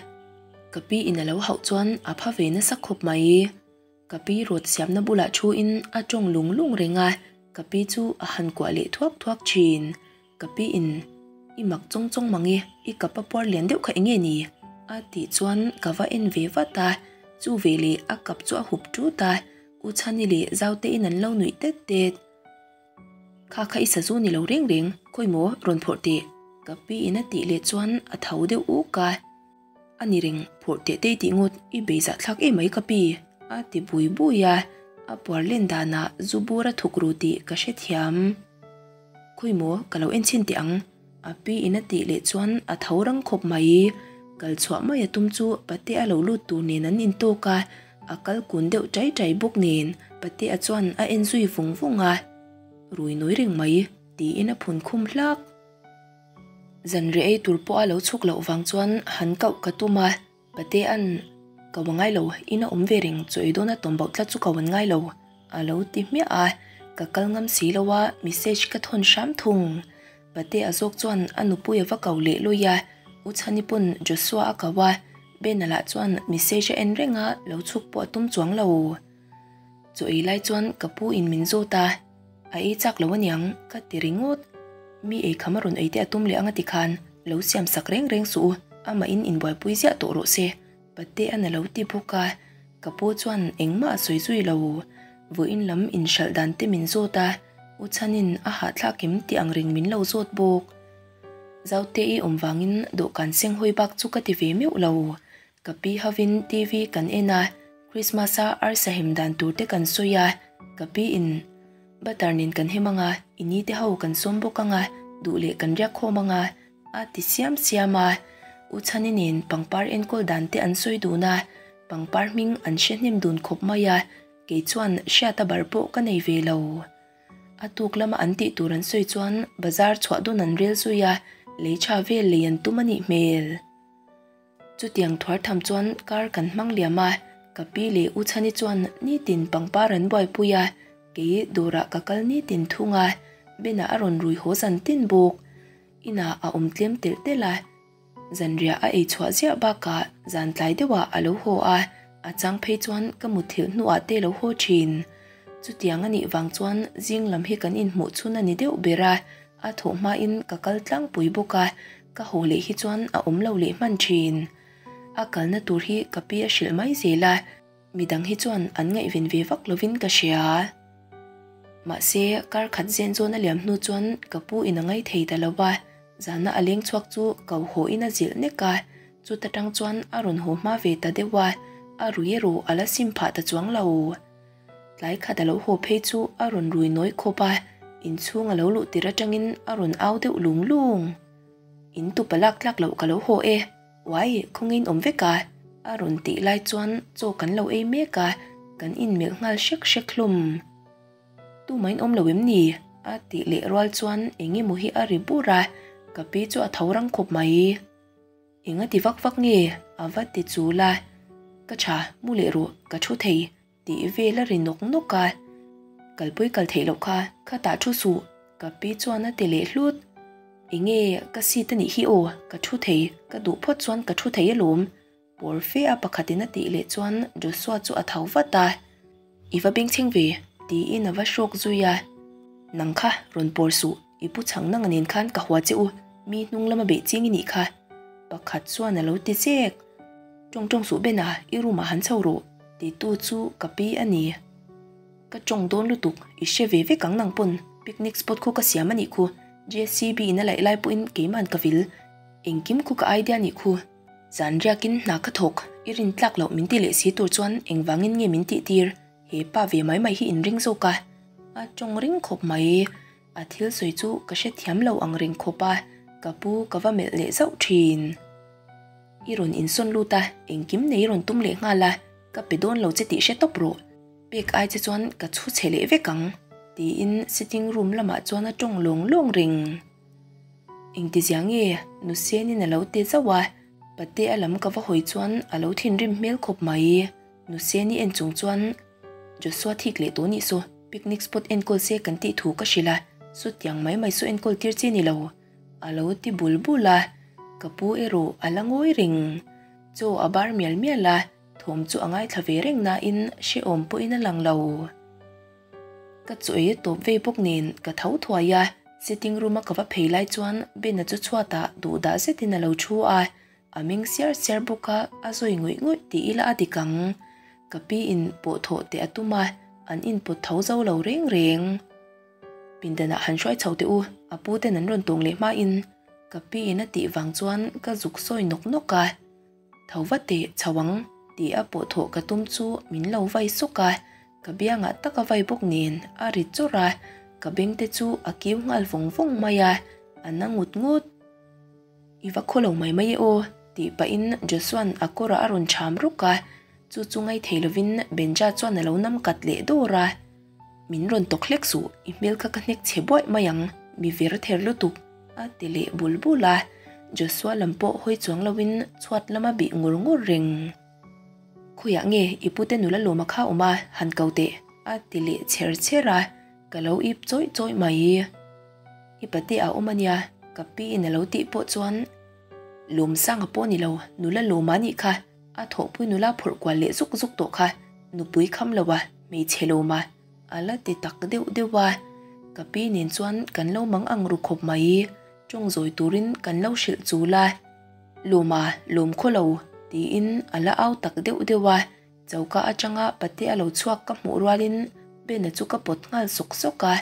Ka pi in a lo hauh chuan a pha ve nasa khawp mai. Ka pi rawt siamna bulah thu in a tawng lung lung reng a, ka pi chu a han kuah leh thuak thuak thin. Ka pi in, I mak chawng chawng mang e, i kap a puar lian deuh kha enge ni? A tih chuan ka va en ve vat a, chu veleh a kap chu a hup tut a, U Chhani leh Zaute in an lo nuih tet tet. Kha kha i sazu ni lo reng reng, khawi maw rawn phawrh teh? Ka pi in a tih leh chuan a tho deuh uk a. A ni reng, phawrh teh te i tih ngawt, i bei zah thlak em mai ka pi, a ti bui bui a, a puar len danah zu bur a thuk ru tih ka hrethiam. Khawi maw ka lo en chhin teh ang, a pi in a tih leh chuan a tho rang khawp mai. Kal chhuah mai a tum chu pate a lo lut tur nen an intawk a, a kal kun deuh ṭai ṭai bawk nen pate a chuan a en zui vung vung a, Rui nawi reng mai, tiin a phun khum hlak. Zanriah ei tur pawh a lo chhuk loh vang chuan han kauh ka tum a, Patea'n Ka wa ngai lo, in a awm ve reng, chaw ei dawn a tawm bauh tlat chu ka wan ngai lo, a lo ti hmiah a, ka kal ngam si lo a, message ka thawn hram thung. Patea zawk chuan a nupui a va kau leh lawi a, U Chhani pawn Joshua a kau a, Bena lah chuan message a en reng a, lo chhuk pawh a tum chuang lo. Chaw ei lai chuan ka pu in min zawt a, a ei chak lo aniang ka ti ringawt. Mi ei kham a rawn ei te a tum leh ang a ti khan lo siam sak reng reng suh u, amah in inbuaipui ziah tawh rawh se, pate an a lo ti bawk a, ka pu chuan engmah a sawi zui lo. Vawiin lam inhralh dan te min zawt a, U Chhanin a hahthlak em tih ang reng min lo zawt bawk. Zaute i awm vangin dawhkan senghawi bak chu ka ti ve meuh lo. Ka pi hovin TV kan en a, Christmas a arsa hem dan tur te kan sawi a, ka pi in butter nen kan hem anga, i ni te ho kan sawm bawk anga, duh leh kan riak khawm anga, a ti siam siam a. U Chhani nen pangpar enkawl dan te an sawi dun a, pangpar hming an hre hnem dun khawp mai a, kei chuan hriata bar pawh ka nei ve lo. A tuk lama an tih tur an sawi chuan bazar chhuah dawn an rel zui a, lei tha vel lei an tum a nih hmel. Chutiang thuar tham chuan kar kan hmang liam a, ka pi leh U Chhani chuan nitin pangpar an buaipui a, kei dawrah ka kal nitin thung a, Bena a rawn rui haw zan tin bawk. Inah a awm tlem telh telh a, zanriah a ei chhuah ziah bakah zan tlai deuhah a lo haw a, a chang phei chuan ka mutthilh hnuah te lo haw thin. Chutiang a nih vang chuan zing lam hi kan inhmuh chhun a ni deuh ber a, A thawh hmain ka kal tlangpui bawk a, ka haw leh hi chuan a awm lo leh hman thin. A kalna tur hi ka pi a hrilh mai zel a, midang hi chuan an ngaihven ve vak lovin ka hria. Mahse, kar khat zen zawn a liam hnu chuan ka pu in a ngai thei ta lo a, zana a leng chhuak chu ko haw in a zilh nek a, chuta tang chuan a rawn haw hma ve ta deuh a, a rui erawh a la sim phah ta chuang lo. Tlai khat a lo haw phei chu a rawn rui nawi khawp a, inchhung a lo luh tir atangin a rawn au deuh lung lung. In tupa lak tlak loh ka lo haw e, uai khawngin awm vek a, a rawn tih lai chuan chaw kan lo ei mek a, kan inmelh nghal hrek hrek hlawm. Tumahin awm lo em ni? a tih leh rual chuan eng emaw hi a ri bur a, ka pi chu a tho rang khawp mai. Eng a ti vak vak nge? A va ti chul a. Ka tha, mu leh rawh, ka thu thei, tih vel a ri nawk nawk a. Kalpui kal theih loh kha, kha tah thu suh, ka pi chuan a ti leh hlut. Enge ka seat a nih hi aw, ka thu thei, ka duh phawt chuan ka thu thei alawm, pawr fe a pakhatin a tih leh chuan Joshua chu a tho vat a. I va bengchheng ve, tiin a va hrawk zui a. Nang kha, rawn pawr suh, i pu chhang nang nen khan ka hua che u, mi hnung lama beih ching i nih kha. Pakhat chuan a lo ti chek. Tawng tawng suh Bena, i room ah han chho rawh, titu chu ka pi a ni. Ka tawng dawn lutuk, i hre ve vek ang nang pawn, picnic spot khu ka siam a nih khu, JCB in a laih lai pawhin keiman ka vil, engkim khu ka idea nih khu. Zan riakin hna ka thawk, i rin tlak loh min ti leh si tur chuan engvangin nge min tih tir, he pa ve mai mai hi in ring zawk a. A tawng ring khawp mai, a thil sawi chu ka hrethiam lo ang reng khawp a, ka pu ka va melh leh zauh thin. I rawn insawn lut a, engkim nei rawn tum leh nghal a, ka pe dawn lo che tih hre tawp rawh, pek ai che chuan ka chhu chhe leh vek ang, tiin sitting room lamah chuan a tawng lawng lawng reng. Engtizia nge? Nusenin a lo ti zauh a, Patea lam ka va hawi chuan a lo thinrim hmel khawp mai. Nuseni en chung chuan Joshua thik leh tawh nih saw, picnic spot enkawl se kan tih thu ka hrilh a, chutiang mai mai saw enkawl tir chi ni lo, a lo ti bul bul a, ka pu erawh a la ngawi reng. Chaw a bar mial mial a, thawm chu a ngaithla ve reng nain hrehawm pawhin a lang lo. Ka chaw ei a tawp vei bawk nen ka tho thuai a, sitting room a ka va phei lai chuan Ben-a chu chhuatah duhdah zetin a lo thu a, a meng siar siar bawk a, a zawi ngawih ngawih tih ila a dik ang. Ka pi in pawh thawh teh a tum a, an inpawt tho zo lo reng reng. Pindanah han hruai chho teh u, a pu ten an rawn tawng leh hmain ka pi in a tih vang chuan ka zuk sawi nawk nawk a. Tho va teh chho ang tih a pawh thawh ka tum chu min lo vai sawk a, ka biangah tak a vai bawk nen a ri chawrh a, ka beng te chu a kiu nghal vawng vawng mai a, a na ngut ngut. I va khaw lo mai mai e aw tih pahin Joshua-a'n a kawrah a rawn cham rawk a, chu chu ngaithei lovin Benja chuan a lo nam kat leh dawr a. Min rawn tawk hlek suh, i hmel kha ka hnek chhe buaih mai ang, mi ver ther lutuk, a ti leh bul bul a. Joshua lam pawh hawi chuang loin chhuat lama bih ngur ngur reng. Khawiah nge i pute nula lawma kha awm a, han ko teh, a ti leh chher chher a, ka lo ip chawih chawih mai. I pate a awm a nia, ka pi in a lo tih pawh chuan Lawmsanga pawh ni lo, nula lawma nih kha. A thawhpui nula phawrh kual leh zuk zuk tawh kha nupui kham lo a, hmeichhe lawm a, a la ti tak deuh deuh a. Ka pi nen chuan kan lo mang ang ru khawp mai, tawng zawi turin kan lo hrilh chul a. Lawm a, lawm khaw lo, tiin a la au tak deuh deuh a. Choka atanga pate a lo chhuak ka hmuh rualin Bena chu ka pawt nghal sawk sawk a,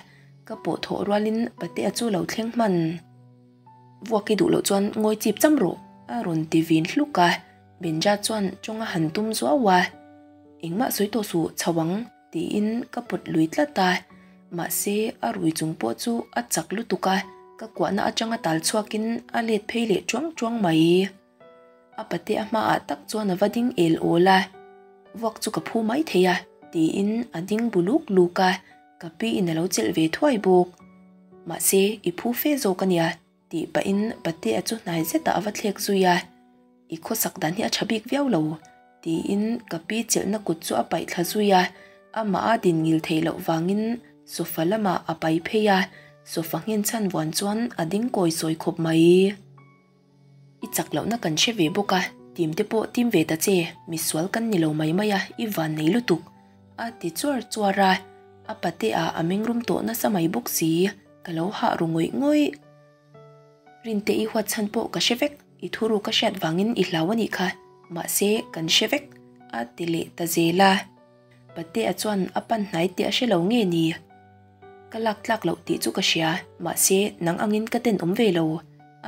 ka pawh thawh rualin pate a chu lo thleng hman. Vuak i duh loh chuan ngawi chip cham rawh, a rawn ti vin hluk a. Benja chuan tawng a han tum zuau a, Engmah sawi tawh suh chho ang, tiin ka pawt lui tlat a. Mahse, a rui chung pawh chu a chak lutuk a, ka kuahna atanga tal chhuakin a let phei leh chuang chuang mai. A pate a hmaah tak chuan a va ding el awl a, Vuak chu ka phu mai thei a, tiin a ding bu luk luk a, ka pi in a lo chelh ve thuai bawk. Mahse, i phu fe zawk a nia, tih pahin Patea chu hnai zetah a va thlek zui a, I khawsak dan hi a tha bik viau lo, tiin ka pi chelhna kut chu a paih thla zui a, amah a din ngil theih loh vangin sofa lamah a pai phei a, sofa nghen chhan vuan chuan a ding kawi sawi khawp mai. I chak lohna kan hre ve bawk a, tim te pawh tim ve ta che, misual kan ni lo mai mai a, i van nei lutuk, a ti chuar chuar a, a pate ah a mengrum tawh nasa mai bawk si, ka lo hah ru ngawih ngawih. Rinte i huat chhan pawh ka hre vek, i thuru ka hriat vangin i hlau a nih kha, mahse kan hre vek, a ti leh ta zel a. Patea chuan a pan hnai tih a hre lo nge ni? Ka lak tlak loh tih chu ka hria, mahse nang angin ka tenawm ve lo,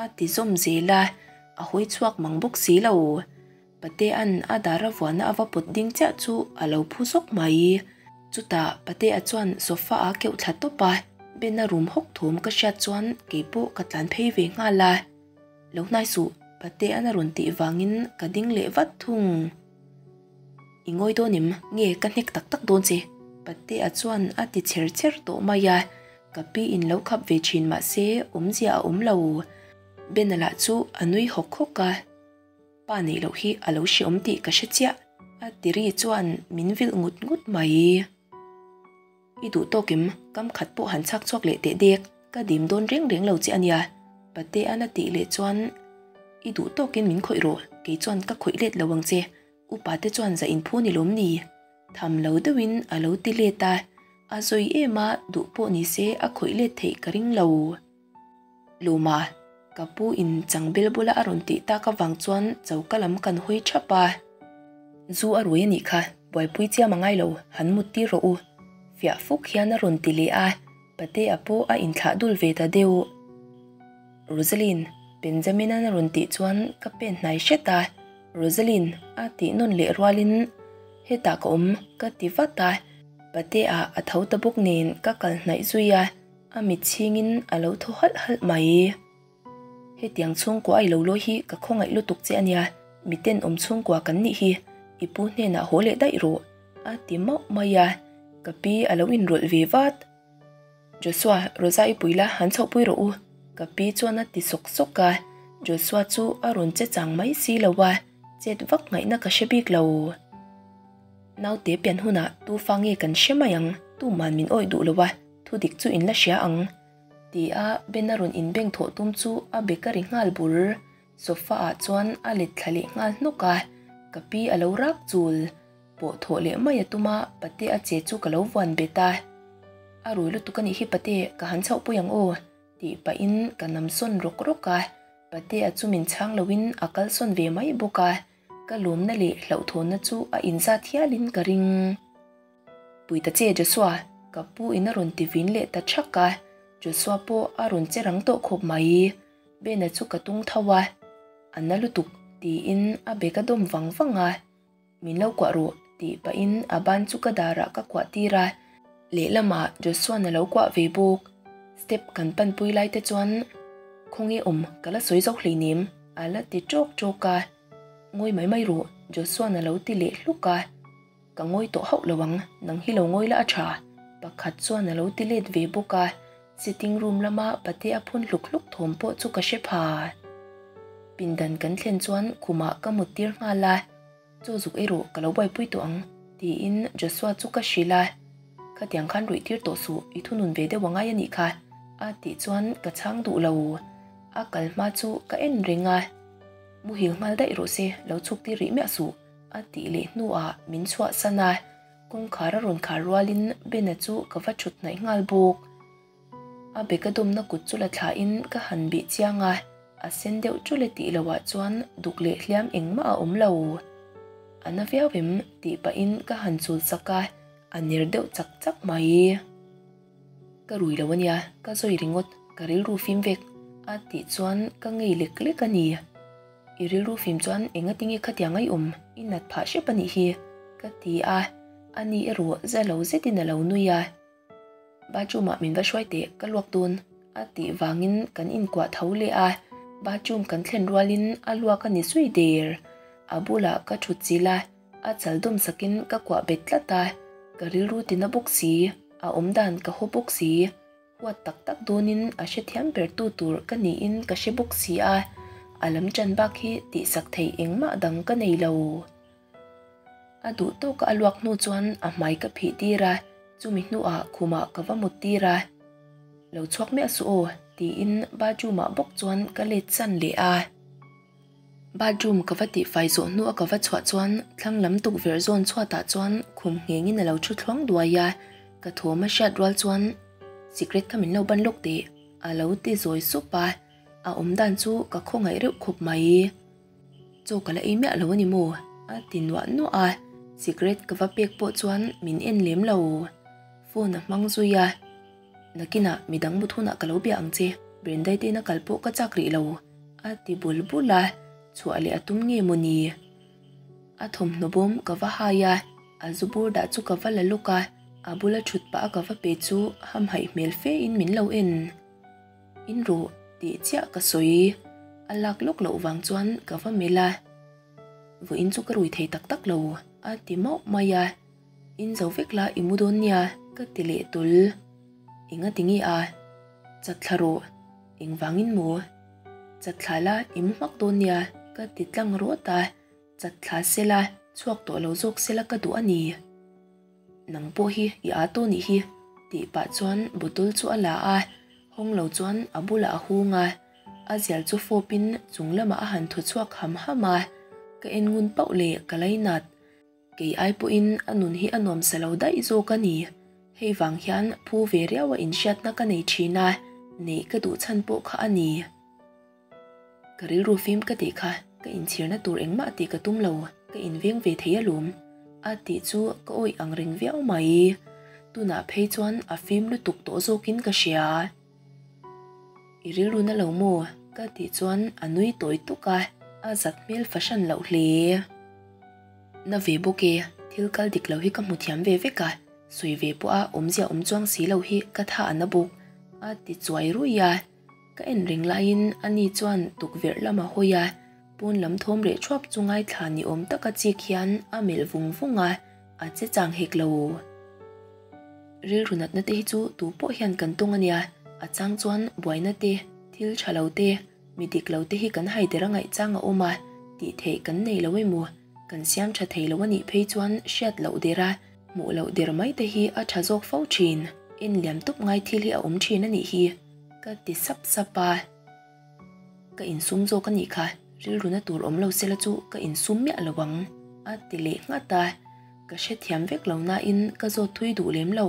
a ti zawm zel a, a hawi chhuak mang bawk si lo. Patea'n a dara vuahna a va pawt ding chiah chu a lo phu zawk mai. Chutah Patea chuan sofa a keuh thla tawp a, Ben-a rum hawk thawm ka hriat chuan keipawh ka tlan phei ve nghal a. Lo hnai suh, Patea'n a rawn tih vangin ka ding leh vat thung. I ngawi dawn em? Nge ka hnek tak tak dawn che? Patea chuan a ti chher chher tawh mai a, ka pi in lo khap ve thin mahse awmzia a awm lo. Bena lah chu a nui hawk hawk a, Pa neih loh hi a lo hreawm tih ka hre chiah, a ti ri chuan min vilh ngut ngut mai. I duh tawk em? Kam khat pawh han chhak chhuak leh teh dek, ka dim dawn reng reng lo che a nia. Patea'n a tih leh chuan, I duh tawkin min khawih rawh, kei chuan ka khawih let lo ang che. Upa te chuan za inphu ni lawm ni? Tham lo deuhin a lo ti let a, a zawi em a, duh pawh ni se a khawih let theih ka ring lo. Lawma, ka pu in changbel bula a rawn tih tak avang chuan choka lam kan hawi thap a. Zu a rui a nih kha, buaipui chiam a ngai lo, han mut tir rawh u. Fiah fuk hian a rawn ti leh a, Patea pawh a inthlah dul ve ta deuh. Rosaline, Benjamin-a'n a rawn tih chuan ka pen hnai hret a, Rosaline a tih nawn leh rualin hetah ka awm ka ti vat a, Patea a tho ta bawk nen ka kal hnaih zui a, a mit chhingin a lo thaw halh halh mai. Hetiang chhungkua i lo lawi hi ka khawngaih lutuk che a nia, miten awm chhungkua kan nih hi, i pu hnenah haw leh daih rawh a ti mauh mai a, ka pi a lo inrawlh ve vat. Joshua, Rosa i pui la, han chhohpui rawh u. Ka pi chuan a ti sawk sawk a, Joshua chu a rawn che chang mai si lo a, chet vak ngaihna ka hre bik lo. Naute pian hunah tu fa nge kan hre mai ang, tuman min awih duh lo a, thudik chu in la hria ang. Ti a Ben a rawn inbeng thawh tum chu a be ka ri nghal bur. Sofa ah chuan a let thla leh nghal hnawk a, ka pi a lo rak chul. Pawh thawh leh mai a tum a, pate a che chu ka lo vuan bet a. A rui lutuk a nih hi pate, ka han chhoh pui ang aw, tih pahin ka nam sawn rawk rawk a. Pate a chu min chhang loin a kal sawn ve mai bawk a, ka lawmna leh hlauhthawnna chu a inzat hialin ka ring. Pui ta che Joshua, ka pu in a rawn ti vin leh ta thak a, Joshua pawh a rawn che rang tawh khawp mai. Bena chu ka tung tho a, a na lutuk tiin a bag a dawm vang vang a, Min lo kuah rawh tih pahin a ban chu ka darah ka kuah tir a, lehlamah Joshua'n a lo kuah ve bawk. Step kan panpui lai te chuan Khawnge awm ka la sawi zo hleinem a la ti ṭawk ṭawk a, Ngawi mai mai rawh Joshua'n a lo ti leh hluk a. Ka ngawi tawh hauh lo ang, nang hi lo ngawi la a tha, pakhat chuan a lo ti let ve bawk a, sitting room lama pate a phun hluk hluk thawm pawh chu ka hre pha. Pindan kan thlen chuan khumah ka mut tir nghal a, Chaw zuk erawh ka lo buaipui tawh ang, tiin Joshua chu ka hrilh a, Khatiang khan ruih tir tawh suh, i thunun ve deuh a ngai a nih kha, a tih chuan ka chhang duh lo. A kal hma chu ka en reng a, Muhil nghal daih rawh se, lo chhuk tir rih miah suh. A tih leh hnuah min chhuahsan a, kawngkhar a rawn khar rualin Bena chu ka va thut hnaih nghal bawk. A bag a dawmna kut chu la thlain ka han bih chiang a, a sen deuh ṭul e tih loah chuan duk leh hliam engmah a awm lo. A na viau em tih pahin ka han chul sak a, a ner deuh chak chak mai. Ka rui lo ania, ka zawi ringawt, ka rilru fim vek a tih chuan ka ngei lek lek a ni. I rilru fim chuan enga tinge khatiang ai awm i nat phah hrep a nih hi, ka ti a, a ni erawh za lo zetin a lo nui a. Bathroom ah min va hruai teh, ka luak dawn, a tih vangin kan inkuah tho leh a, bathroom kan thlen rualin a luak a ni zui der. A bulah ka thut chilh a, a chal dawm sakin ka kuah bet tlat a, ka rilru tina bawk si, a awmdan ka haw bawk si. Huat tak tak dawnin a hrethiam ber tu tur ka niin ka hre bawk si a, a lam ṭan bak hi tihsak theih engmah dang ka nei lo. A duh tawka a luak hnu chuan a hmai ka phih tir a, chumi hnuah khumah ka va mut tir a. Lo chhuak miah suh aw, tiin bathroom ah bawk chuan ka let san leh a. Bathroom ka va tihfai zawh hnua ka va chhuah chuan thlang lam tukverh zawn chhuatah chuan khum nghengin a lo thu thluang duai a, ka thawm a hriat rual chuan sikret kha min lo ban lawk teh a lo ti zawi sup a, a awm dan chu ka khawngaih reuh khawp mai. Chaw ka la ei miah lo a ni maw? a ti nuah nuah a, sikret ka va pek pawh chuan min en lem lo. Phone a hmang zui a. Nakinah midang mut hunah ka lo bia ang che, Brendai te ina kal pawh ka chak rih lo, a ti bul bul a, chhuah leh a tum nge maw ni? A thawmhnaw bawm ka va hai a, a zu bur dah chu ka va la lawk a, a bula thut pah a ka va pe chu hamhaih hmel fe in min lo en. In rawh tih chiah ka sawi, a lak lawk loh vang chuan ka va melh a, Vawiin chu ka rui thei tak tak lo, a ti mauh mai a. In zo vek la i mu dawn nia ka ti leh tul. Enga ti nge a? Chat thla rawh. Engvangin maw? Chat thla la i mu hmak dawn nia ka ti tlang rawt a, chat thla se la chhuak tawh lo zawk se la ka duh a ni. Nang pawh hi i aa tawh nih hi tih pah chuan bottle chu a la a, hawng lo chuan a bulah a hung a, a zial chu fawpin chung lamah a han thaw chhuak ham ham a, ka en ngun pauh leh ka lainat. Kei ai pawhin a nun hi a nuamsa lo daih zawk a ni. Hei vang hian phu ve riau a inhriatna ka nei thin a, neih ka duh chhan pawh kha a ni. Ka rilru fim ka tih kha ka inchhirna tur engmah tih ka tum lo, ka inveng ve thei alawm. A tih chu ka awih ang reng viau mai. Tunah phei chuan a fim lutuk tawh zawkin ka hria. I rilru na lo maw? Ka tih chuan a nui tawi tuk a, a zat hmel fahran loh hle. Na ve bawk e, thil kal dik lo hi ka hmu thiam ve vek a, sawi ve pawh a awmzia awm chuang si lo hi ka tha a na bawk, a ti chuai ruih a. Ka en reng laiin ani chuan tukverh lam a hawi a, pawn lam thawm reh thuap chu ngaithla ni awm taka chik hian a melh vung vung a, a che chang hek lo. Rilru natna te hi chu tu pawh hian kan tawng a nia, a chang chuan buaina te, Thil tha lo te, mi dik lo te hi kan haider a ngaih chang a awm a, tih theih kan nei lo emaw, kan siam tha thei lo a nih phei chuan hriat loh der a, hmuh loh der mai te hi a tha zawk fo thin. En liam tawp ngai thil hi a awm thin a nih hi, ka ti sap sap a. Ka insum zawk a nih kha, rilruna tur awm lo sela chu ka insum miah lo ang, a ti leh nghat a. Ka hrethiam vek lo nain ka zawt thui duh lem lo.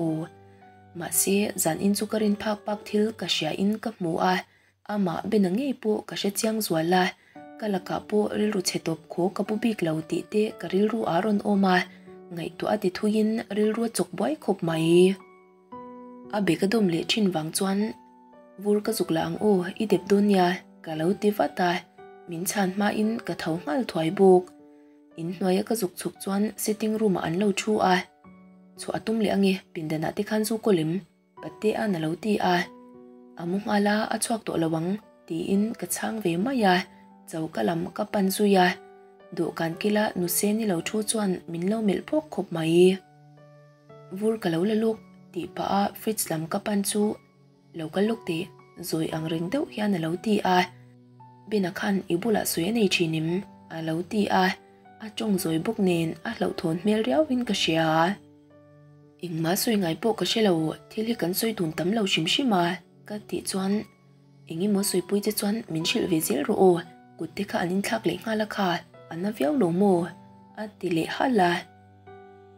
Mahse, zan in chu ka rin phak bak thil ka hria in ka hmu a, amah Bena ngei pawh ka hre chiang zual a, ka lakah pawh rilru chhe tawp khaw ka pu bik lo tih te ka rilru a rawn awm a, ngaihtuah a ti thuiin rilru a chawk buai khawp mai. A bag a dawm leh thin vang chuan vur ka zuk lah ang aw, i dep dawn nia ka lo ti vat a, min chhan hmain ka tho nghal thuai bawk. Inhnuaia ka zuk chhuk chuan sitting room ah an lo thu a, chhuah a tum leh ange pindanah te khan zu kawl em? Patea'n a lo ti a, a mu nghal a, a chhuak tawh lo ang tiin ka chhang ve mai a, choka lam ka pan zui a, dawhkan kila Nuseni lo thu chuan min lo melh phawk khawp mai. Vur ka lo la luk tih pah a fridge lam ka pan chu Lo kal lawk teh, zawi ang reng deuh hian a lo ti a. Bena khan i bulah sawi a nei thin em? a lo ti a, a tawng zawi bawk nen a hlauhthawn hmel riauin ka hria. Engmah sawi ngai pawh ka hre lo, thil hi kan sawi dun tam lo hrim hrim a, ka tih chuan eng emaw sawipui che chuan min hrilh ve zel rawh aw, kut te kha an inthlak leh nghal a kha, a na viau lo maw? a ti leh halh a.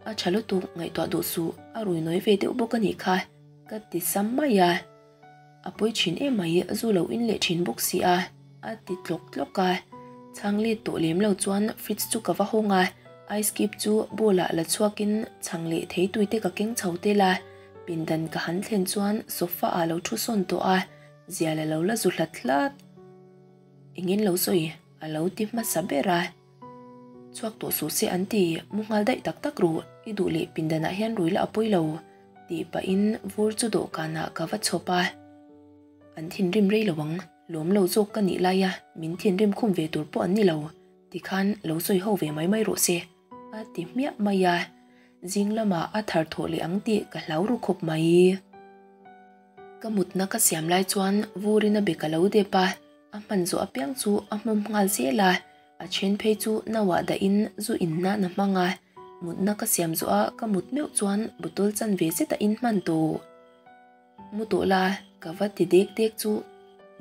A tha lutuk ngaihtuah duh suh, a rui nawi ve deuh bawk a nih kha. Ka ti sam mai a, a pawi thin em mai, zu lo in leh thin bawk si a, a ti tlawk tlawk a. Chhang let tawh lem lo chuan fridge chu ka va hawng a, ice cube chu bowl ah la chhuak in chhang leh thei tui te ka keng chho tel a, pindan ka han thlen chuan sofa ah lo thu sawn tawh a, zial a lo la zu hlat hlat. Engin lo sawi a lo ti hmasa ber a. Chhuak tawh suh se an ti, mu nghal daih tak tak ru, i duh leh pindanah hian rui la a pawi lo. Tih pahin vur chu dawhkanah ka va chhawp a, an thinrim rei lo ang, lawm lo zawk ka nih laia min thinrim khum ve tur pawh an ni lo, tikhan lo sawi ho ve mai mai rawh se, a ti hmiah mai a, zing lamah a thar thawh leh ang tih ka hlau ru khawp mai. Ka mutna ka siam lai chuan vurin a be ka lo dep a, a hman zawh apiang chu a hmawm nghal zel a, A then phei chu nauah dahin zu in nan a hmang a, mutna ka siam zawh a ka mut meuh chuan bottle chanve zet a in hman tawh. Mu tawh la, ka va ti dek dek chu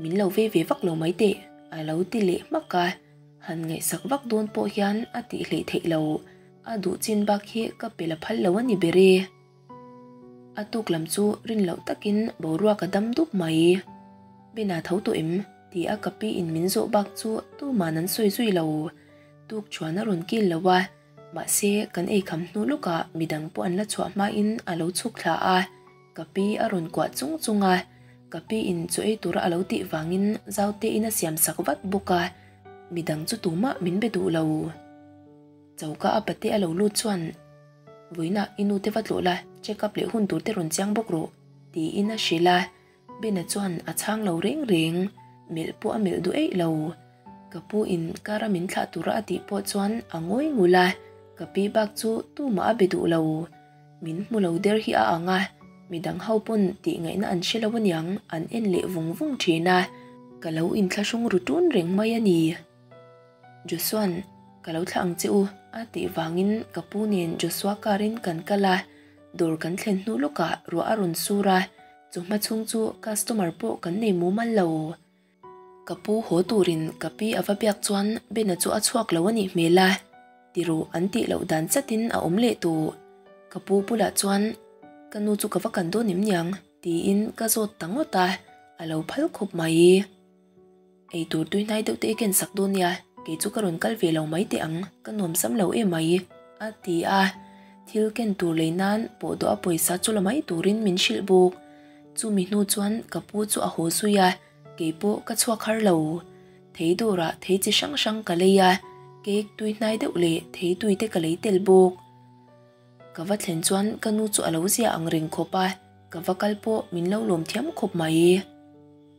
min lo vei ve vak lo mai teh, a lo ti leh hmak a, han ngaihsak vak dawn pawh hian a tih hleih theih lo, a duh chin bak hi ka pe la phal lo a ni ber e. A tuk lam chu rin loh takin boruak a dam dup mai. Bena tho tawh em? Ti a ka pi in min zawh bak chu tuman an sawi zui lo. Tuk chuan a rawn kil lo a, mahse kan ei kham hnu lawkah midang pawh an la chhuah hmain a lo chhuk thla a, ka pi a rawn kuah chung chung a, ka pi in chaw ei tura a lo tih vangin zaute in a siam sak vat bawk a, midang chu tumah min be duh lo. Choka a pate a lo lut chuan Vawiinah i nu te va tlawh la, check up leh hun tur te rawn chiang bawk rawh, tiin a hrilh a. Bena chuan a chhang lo reng reng, melh pawh a melh duh eih lo. Ka pu in car a min thlah tura a tih pawh chuan a ngawi ngul a, ka pi bak chu tumah a be duh lo. Min hmu lo der hi a ang a, midang ho pawn tih ngaihna an hre lo aniang an en leh vung vung thin a, ka lo inthlahrung ru tun reng mai a ni. Josua'n ka lo thlah ang che u a tih vangin ka pu nen Josua car in kan kal a, dawr kan thlen hnu lawkah ruah a rawn sur a, Chawhma chhung chu customer pawh kan nei mumal lo. Ka pu haw turin ka pi a va biak chuan Bena chu a chhuak lo a nih hmel a, tiruh an tih loh dan chatin a awm leh tawh. Ka pu bulah chuan ka nu chu ka va kan dawn em niang tiin ka zawt ta ngawt a, a lo phal khawp mai. Ei tur tui hnai deuh te i ken sak dawn nia, kei chu ka rawn kal ve lo mai teh ang, ka nuam sam lo em mai, a ti a. Thil ken tur lei nan pawh dawh a pawisa chu la mai turin min hrilh bawk. Chumi hnu chuan ka pu chu a haw zui a, kei pawh ka chhuak har lo. Thei dawrah thei chi hrang hrang ka lei a, cake tui hnai deuh leh thei tui te ka lei tel bawk. Ka va thlen chuan ka nu chu a lo zia ang reng khawp a, ka va kal pawh min lo lawm thiam khawp mai.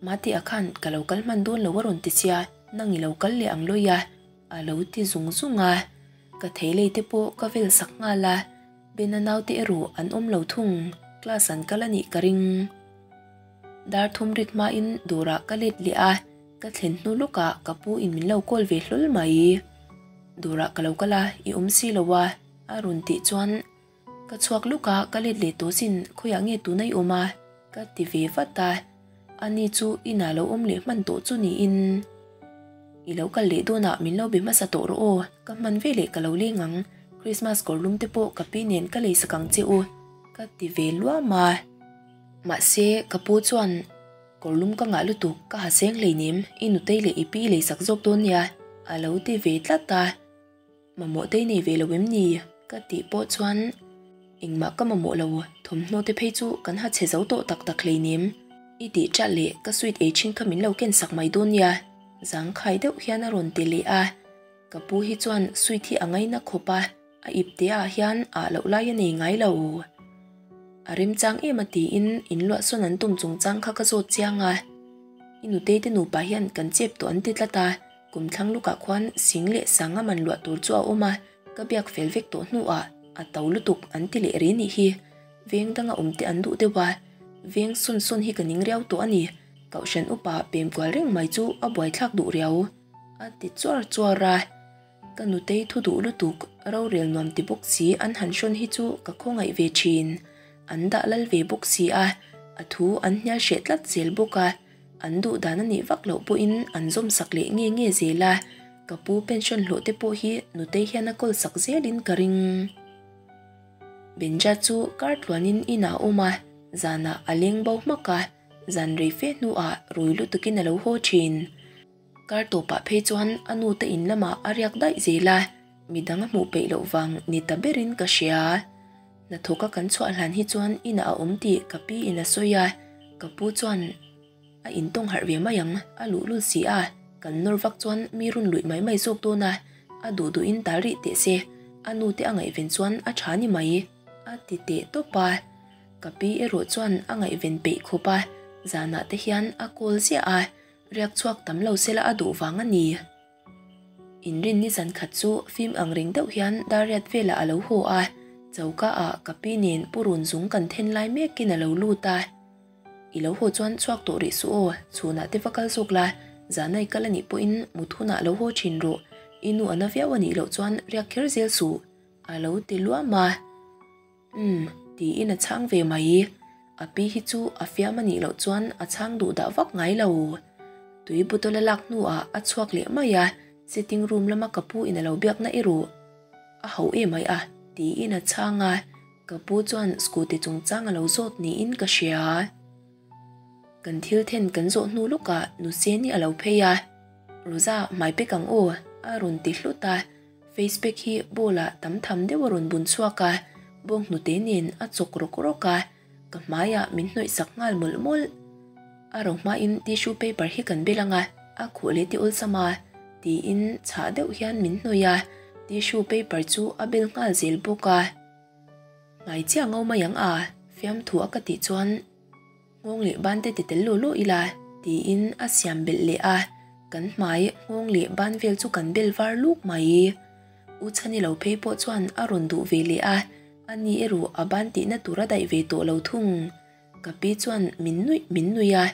Mate a khan ka lo kal hman dawn lo a rawn ti sia, nang i lo kal leh ang lawi a, a lo ti zung zung a. Ka thei lei te pawh ka vel sak nghal a, Bena naute erawh an awm lo thung, class an kal a nih ka ring. Dar thum rik hmain dawrah ka let leh a, ka thlen hnu lawkah ka pu in min lo call ve hlawl mai. Dawrah ka lo kal a, i awm si lo a, a rawn tih chuan ka chhuak lawk a, ka let leh tawh sin, khawiah nge tuna i awm a? ka ti ve vat a, ani chu inah lo awm leh hman tawh chu niin. I lo kal leh dawnah min lo be hmasa tawh rawh aw, ka hman veleh ka lo leng ang, Christmas kawr lum te pawh ka pi nen ka leisak ang che u, ka ti ve luam a. Mahse, ka pu chuan, Kawr lum ka ngah lutuk, ka ha seng hleinem, i nutei leh i pi leisak zawk dawn nia, a lo ti ve tlat a. Mamawh te i nei ve lo em ni? Ka tih pawh chuan, Engmah ka mamawh lo, thawmhnaw te phei chu kan ha chhe zo tawh tak tak hleinem. I tih ṭah leh ka sweet ei ṭhin kha min lo ken sak mai dawn nia, zangkhai deuh hian a rawn ti leh a. Ka pu hi chuan sweet hi a ngaina khawp a, a ip te ah hian ah loh lai a nei ngai lo. A remchang em a tiin inluahsawn an tum chungchang kha ka zawt chiang a. I nutei te nupa hian kan chep tawh an ti tlat a. Kum thlang lukah khuan sing leh sanga man luah tur chu a awm a, ka biak fel vek tawh hnuah a to lutuk an ti leh ri nih hi. Veng danga awm te an duh deuh a, veng sawn sawn hi ka ning riau tawh a ni. Kohhran upa pem kual reng mai chu a buaithlak duh riau, a ti chuar chuar a. Ka nutei thu duh lutuk, rorel nuam ti bawk si an han hrawn hi chu ka khawngaih ve thin. An dah lal ve bawk si a, a thu an hnial hreh tlat zel bawk a. An duh dan a nih vak loh pawhin an zawm sak leh nge nge zel a, ka pu pension hlawh te pawh hi nutei hian a kawl sak zelin ka ring. Benja chu kar tluanin inah a awm a, zanah a leng bo hmak a, zan rei fe hnuah rui lutukin a lo haw thin. Kar tawpah phei chuan a nu te in lamah a riak daih zel a, midang a hmuh peih loh vang ni ta berin ka hria. Hnathawka kan chhuah hlan hi chuan inah a awm tih ka pi in a sawi a, ka pu chuan a intawng harh ve mai ang, a luhlul si a, kan nawr vak chuan mi run luih mai mai zawk dawn a, a duh duhin tal rih teh se, a nu te a ngaihven chuan a tha ni mai, a ti teh tawp a. Ka pi erawh chuan a ngaihven peih khawp a, zanah te hian a call ziah a, riak chhuak tam lo sela a duh vang a ni. Inrinni zan khat chu fim ang reng deuh hian Dariat velah a lo haw a, choka ah ka pi nen pu run zung kan then lai mekin a lo lut a. I lo haw chuan chhuak tawh rih suh aw, chhunah te va kal zawk la, zana i kal anih pawhin mut hunah lo haw thin rawh, i nu a na viau anih loh chuan riak kher zel suh, a lo ti luam a. Umm, tiin a chhang ve mai. A pi hi chu a fiam a nih loh chuan a chhang duh dah vak ngai lo. Tui bottle a lak hnuah a chhuak leh mai a, sitting room lama ka pu in a lo biakna erawh a ho em ai a, tiin a chhang a, ka pu chuan scooty chungchang a lo zawt niin ka hria. Kan thil then kan zawh hnu lawkah Nuseni a lo phei a, Rosa hmai pek ang aw, a rawn ti hlut a. Face pack hi bowl ah tam tham deuh a rawn bun chhuak a, bawng hnute nen a chawk rawk rawk a, ka hmaiah min hnawih sak nghal mawlh mawlh. A ro hmain tissue paper hi kan bel ang a, a khuh leh ti awlsam a, tiin chhah deuh hian min hnawih a, tissue paper chu a bel nghal zel bawk a. Hmai chiah ngo mai ang a, fiamthu a ka tih chuan. Nghawng leh ban te ti tel law law ila tiin a siam belh leh a, kan hmai nghawng leh ban vel chu kan bel var luk mai. U Chhani lo phei pawh chuan a rawn duh ve leh a, a ni erawh a ban tihna tur a daih ve tawh lo thung. Ka pi chuan min nuih min nuih a,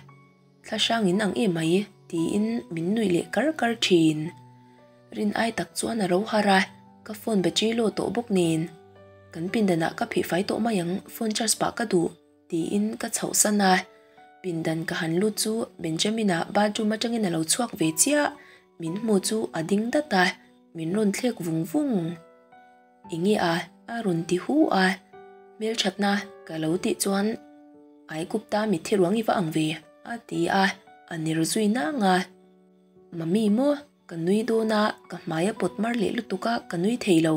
thla hrang in ang em mai tiin min nuih leh kar kar thin. Rin ai tak chuan a ro har a, ka phone battery low tawh bawk nen. Kan pindanah ka phih fai tawh mai ang, phone charge pah ka duh. Tiin ka chhoh san a, pindan ka han lut chu Benjamin-a bathroom atangin a lo chhuak ve chiah, min hmu chu a ding dat a, min rawn thlek vung vung. Enge a? a rawn ti hu a, hmelthatna ka lo tih chuan Aigupta mitthi ruang i va ang ve a ti a, a ner zui nang a. Mummy maw? Ka nui dawn a, ka hmai a pawt mar leh lutuk a, ka nui thei lo.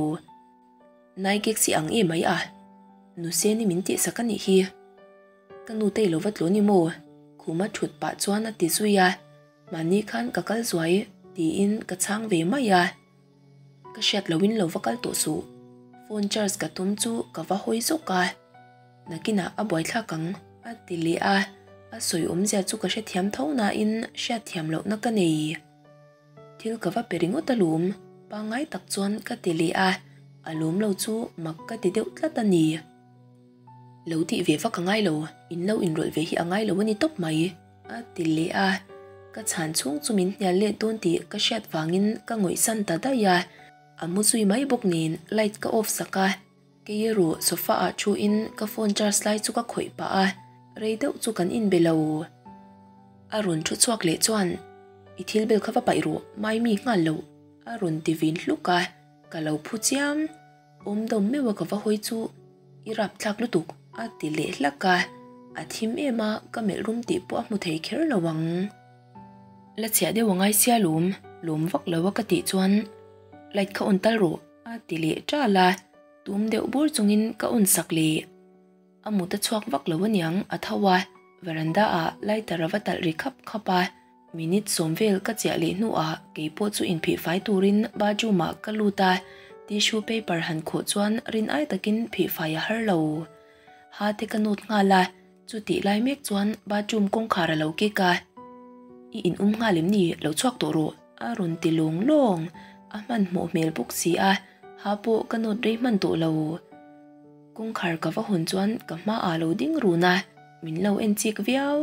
Naigek si ang em mai a, Nuseni min tihsak a nih hi. Ka nu te i lo va tlawn i maw? Khuma thut pah chuan a ti zui a, mahni khan ka kal zuai tiin ka chhang ve mai a. Ka hriat loin lo va kal tawh suh. Phone charge ka tum chu ka va hawi zawk a, nakinah a buaithlak ang a ti leh a, a sawi awmzia chu ka hrethiam tho nain hriatthiam lohna ka nei. Thil ka va pe ringawt a lawm, pangngai tak chuan ka ti leh a, a lawm lo chu mak ka ti deuh tlat a ni. Lo tih ve vak a ngai lo, in lo inrawlh ve hi a ngai lo a ni tawp mai, a ti leh a. Ka chhan chhung chu min hnial let dawn tih ka hriat vangin ka ngawihsan ta daih a. A mu zui mai bawk nen light ka off sak a, kei erawh sofa ah thu in ka phone charge lai chu ka khawih pah a, rei deuh chu kan inbe lo. A rawn thu chhuak leh chuan, I thil bel kha va paih rawh, mai mi nghal loh, a rawn ti vin hluk a, ka lo phu chiam. Awm dawm meuh a ka va hawi chu i rap thlak lutuk a ti leh hlak a, a thim em a ka melh rum tih pawh a hmu thei kher lo ang. La chhiah deuh a ngai sia lawm, lawm vak lo a ka tih chuan light kha on tal rawh a ti leh ṭal a, tum deuh bur chungin ka on sak leh. A mut a chhuak vak lo aniang a tho a, veranda ah lighter a va talh ri khap khap a, Minute sawm vel ka chiah leh hnuah kei pawh chu inphih fai turin bathroom ah ka lut a, tissue paper han khawh chuan rin ai takin phih fai a har lo. Ha te ka nawt nghal a, chutih lai mek chuan bathroom kawngkhar a lo kik a. I in um nghal em ni? Lo chhuak tawh rawh a rawn ti lawng lawng. A hmanhmawh hmel bawk si a, ha pawh ka nawt rei hman tawh lo. Kawngkhar ka va hawn chuan ka hmaah lo ding run a, min lo en chik viau.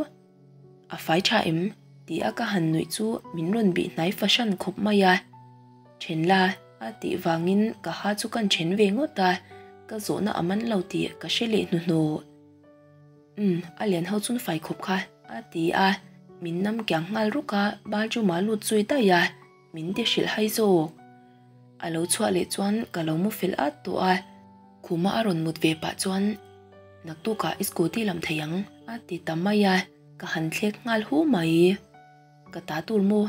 A fai tha em? Ti a ka han nuih chu min rawn bih hnai fahran khawp mai a. Then la, a tih vangin ka ha chu kan then ve ngawt a, ka zawhna a man lo tih ka hre leh hnuhnawh. Umm, a lian ho chun fai khawp kha, a ti a, min nam kiang nghal ruk a, bathroom ah lut zui daih a, min ti hrilh hai zawk. A lo chhuah leh chuan ka lo mu fel at tawh a, khuma a rawn mut ve pah chuan naktukah i scooty lam thei ang a ti ta mai a, ka han thlek nghal hu mai. Ka ta tur maw?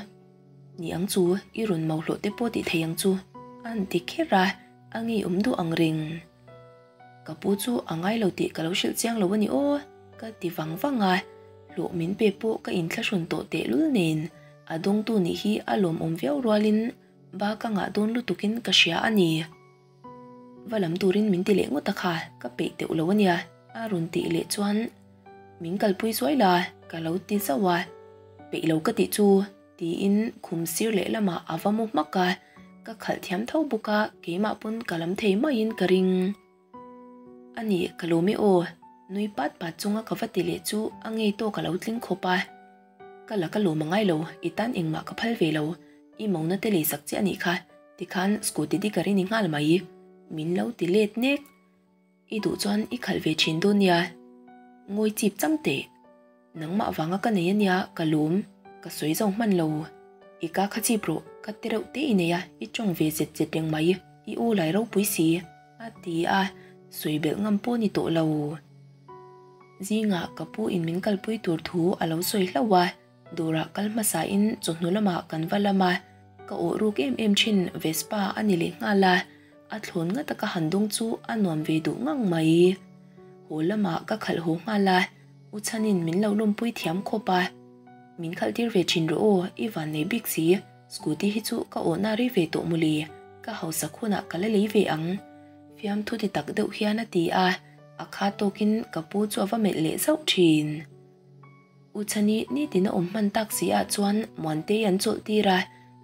Ni ang chu i rawn mau hlawh te pawh tih thei ang chu a han ti kher a, a ngeiawm duh ang reng. Ka pu chu a ngai lo tih ka lo hrilh chiang lo a ni aw, ka ti vang vang a, hlawh min pe pawh ka inthlahrun tawh tehlul nen a dawngtu nih hi a lawmawm viau rualin ba ka ngah dawn lutukin ka hria a ni. Va lam turin min ti leh ngawt a kha, ka peih teuh lo a nia, a rawn tih leh chuan min kalpui zuai la ka lo ti zauh a, peih lo ka tih chu tiin khum sir leh lamah a va mu hmak a, ka khalh thiam tho bawk a, keimah pawn ka lam thei maiin ka ring. A nih ka lawm e aw, nui pat pat chunga ka va ti leh chu a ngei tawk a lo tling khawp a. Ka la ka lawm a ngai lo, i tan engmah ka phal ve lo, i mona te leisak che a nih kha, tikhan scooty digger i ni nghal mai, min lo ti let nek. I duh chuan i khalh ve thin dawn nia. Ngawi chip cham teh. Nangmah vanga ka nei ania ka lawm, ka sawi zo hman lo. I ka kha chip rawh, ka ti reuh te i nei a, i tawng ve zet zet reng mai, i aw lai ropui si, a ti a, sawi belh ngam pawh ni tawh lo. Zingah ka pu in min kalpui tur thu a lo sawi hlauh a, dawrah kal hmasa in chawhnu lamah kan va lam a, ka awh ruk em em thin Vespa a ni leh nghal a, a thlawn ngata ka han dawng chu a nuam ve duh ngang mai. Haw lamah ka khalh haw nghal a, U Chhanin min lo lawmpui thiam khawp a, min khalh tir ve thin rawh aw, i van nei bik si, scooty hi chu ka awhna rei ve tawh mawle, ka hausak hunah ka la lei ve ang. Fiamthu ti tak deuh hian a ti a, a kha tawkin ka pu chu a va melh leh zauh thin. U Chhani nitin a awm hman tak si ah chuan Muantei an chawlh tir a,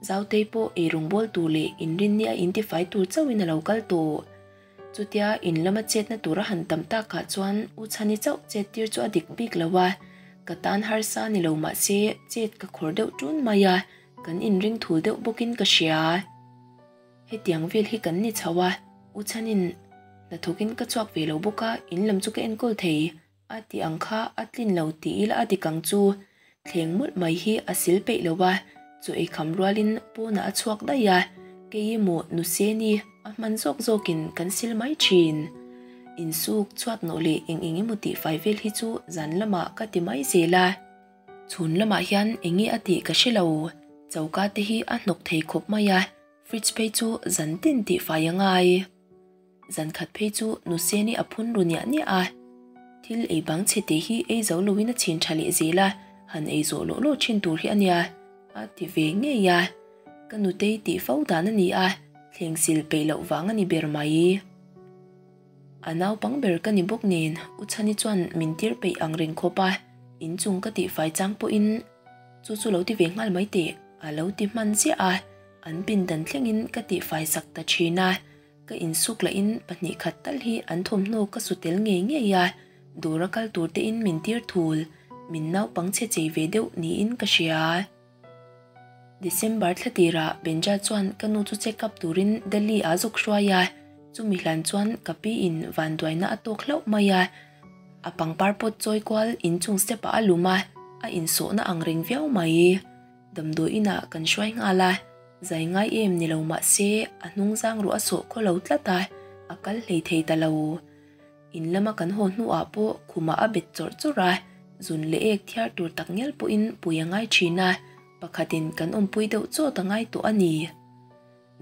Zautei pawh eirawng bawl tur leh inrinni a intifai tur chauhin a lo kal tawh. Chutia in lama chetna tur a han tam takah chuan U Chhani chauh chet tir chu a dik bik lo a, ka tan harsa ni lo mahse chet ka khawr deuh ṭun mai a, kan inring thul deuh bawkin ka hria. Hetiang vel hi kan ni chho a, U Chhanin hnathawkin ka chhuak ve lo bawk a, in lam chu ka enkawl thei a tih ang kha a tlin lo tih ila a dik ang chu. Thleng mawlh mai hi a sil peih lo a, chaw ei kham rualin pawnah a chhuak daih a, kei emaw Nuseni a hman zawk zawkin kan sil mai thin. Insuk chhuat nawh leh eng eng emaw tih fai vel hi chu zan lamah ka ti mai zel a. Chhun lamah hian eng nge a tih ka hre lo, choka te hi a hnawk thei khawp mai a, fridge phei chu zan tin tih fai a ngai. Zan khat phei chu Nuseni a phun ru niah niah a, thil ei bang chhe te hi ei zo loin a chhin tha leh zel a, han ei zawh lawh lawh thin tur hi a nia, a ti ve ngei a. Ka nutei tih fo dan a ni a, thleng sil peih loh vang a ni ber mai. A naupang ber ka ni bawk nen U Chhani chuan min tir peih ang reng khawp a, inchung ka tihfai chang pawhin chu chu lo ti ve nghal mai teh a lo ti hman chiah a, an pindan thlengin ka tihfai sak ta thin a, ka insuk lahin pahnih khat tal hi an thawmhnaw ka su tel ngei ngei a, Dawra kal tur te in min tir thul, min naupang chhe chei ve deuh niin ka hria. December thla tirah Benja chuan ka nu chu check up turin Delhi ah zuk hruai a, chumi hlan chuan ka pi in vanduaina a tawk hlauh mai a, a pangpar pawt chawi kual inchung step ah a lum a, a insawhna ang reng viau mai. Damdawi inah kan hruai nghal a, zai ngai em ni lo mah se a hnung zang ruah a sawh khaw lo tlat a, a kal hlei thei ta lo. In lama kan haw hnuah pawh khumah a bet chawrh chawrh a, zun leh ek thiar tur tak ngial pawhin pui a ngai thin a, pakhatin kan awmpui deuh chawt a ngai tawh a ni.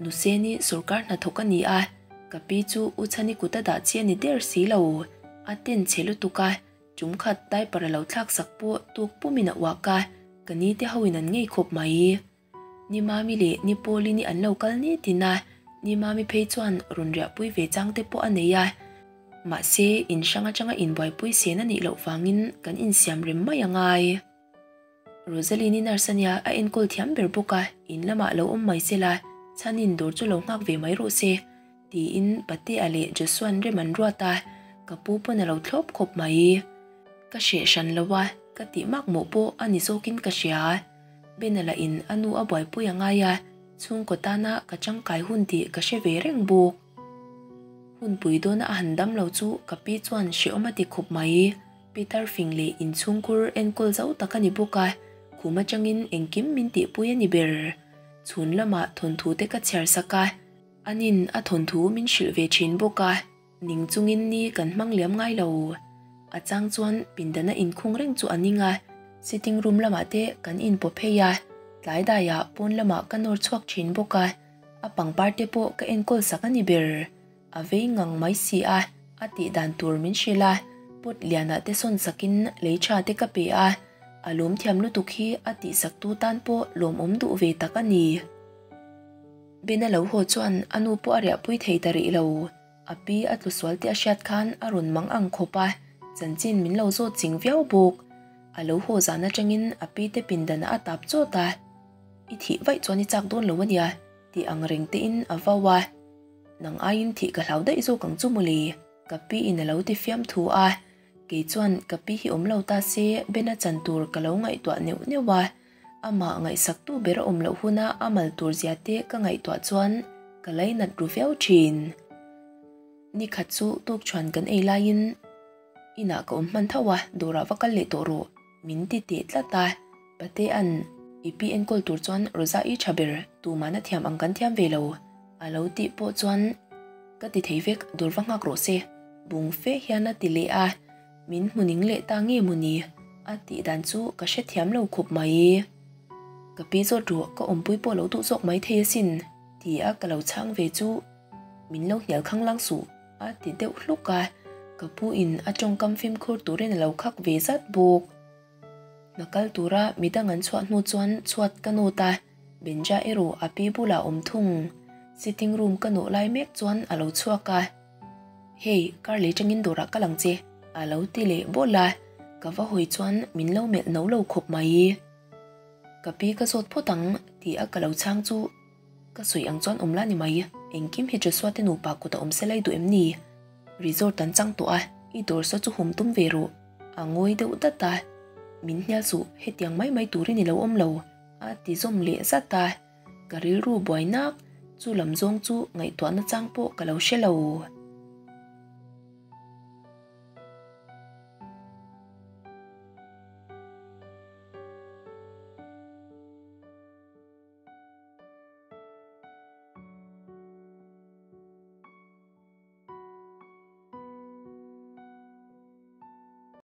Nuseni sawrkar hnathawk a ni a, ka pi chu U Chhani kut a dah chi a ni der si lo, a ten chhe lutuk a, tum khat diaper a lo thlak sak pawh tuk pumin a uak a, ka ni te hoin an ngei khawp mai. Ni Mami leh Ni Pawlini an lo kal ni tin a, Ni Mami phei chuan rawn riahpui ve chang te pawh a nei a. Mahse, in hrang atanga inbuaipui sen a nih loh vangin kan insiam rem mai a ngai. Rosaline-i nurse a nia, a enkawl thiam ber bawk a, in lamah lo awm mai se la, chhanin dawr chu lo nghak ve mai rawh se, tiin Patea leh Joshua-an rem an ruat a, ka pu pawn a lo thlawp khawp mai. Ka hreh hran lo a, ka tih mak mawh pawh a ni zawkin ka hria. Bena lah in a nu a buaipui a ngai a, chhungkaw tana ka tangkai hun tih ka hre ve reng bawk. Hunpui dawna a han dam lo chu ka pi chuan hrehawm a ti khawp mai. Peter fing leh inchhungkhur enkawl zo tak a ni bawk a, khum atangin engkim min tihpui a ni ber. Chhun lamah thawnthu te ka chhiar sak a, anin a thawnthu min hrilh ve thin bawk a. Ning chungin ni kan hmang liam ngai lo. A chang chuan pindana inkhung reng chu a ning a, sitting room lamah te kan inpaw phei a, tlai daiah pawn lamah ka nawr chhuak thin bawk a, a pangpar te pawh ka enkawl sak a ni ber. A vei ngang mai si a, a tih dan tur min hrilh a, pot lianah te sawn sakin lei tha te ka pe a, a lawm thiam lutuk hi a tihsaktu tan pawh lawmawm duh ve tak a ni. Bena lo haw chuan a nu pawh a riahpui thei ta rih lo. A pi a tlu sual tih a hriat khan a rawn mang ang khawp a, chanchin min lo zawt ching viau bawk. A lo haw zan atangin a pi te pindanah a tap chawt a, I thih vaih chuan i chak dawn lo a nia tih ang reng tein a vau a. Nang aiin thih ka hlau daih zawk ang chu mawle, ka pi in a lo ti fiam thu a. Kei chuan ka pi hi awm lo ta se Bena chan tur ka lo ngaihtuah neuh neuh a. Amah ngaihsaktu ber a awm loh huna a mal tur zia te ka ngaihtuah chuan ka lainat ru viau thin. Ni khat chu tukchhuan kan ei laiin inah ka awm hman tho a, dawrah va kal leh tawh rawh min ti teh tlat a. Patea'n i pi enkawl tur chuan Rosa i tha ber, tumahna thiam ang kan thiam ve lo a lo tih pawh chuan ka ti thei vek, dawr va nghak rawh se bung fe hian a ti leh a. Min hmu ning leh ta nge maw ni? A tih dan chu ka hrethiam lo khawp mai. Ka pi zawt ruah ka awmpui pawh lo duh zawk mai thei asin ti a ka lo chhang ve chu min lo hnial khang lang suh a ti deuh hluk a, ka pu in a tawngkam fimkhur turin a lo khak ve zat bawk. Hna kal tura midang an chhuah hnu chuan chhuat ka nawt a, Benja erawh a pi bulah awm thung. Sitting room ka nawh lai mek chuan a lo chhuak a. Hey, kar lei tangin dawrah ka lang che, a lo ti leh bawlh a, ka va hawi chuan min lo melh no lo khawp mai. Ka pi ka zawt phawt ang tih a ka lo chhang chu ka sawi ang chuan awm la ni mai, engkim hi Joshua te nupa kut a awm se lai duh em ni? Resort an chang tawh a, i dawr saw chu hum tum ve rawh, a ngawi deuh dat a, min hnial suh, hetiang mai mai turin i lo awm lo, a ti zawm leh zat a. Ka rilru buai nak, chu lam zawng chu ngaihtuahna chang pawh ka lo hre lo.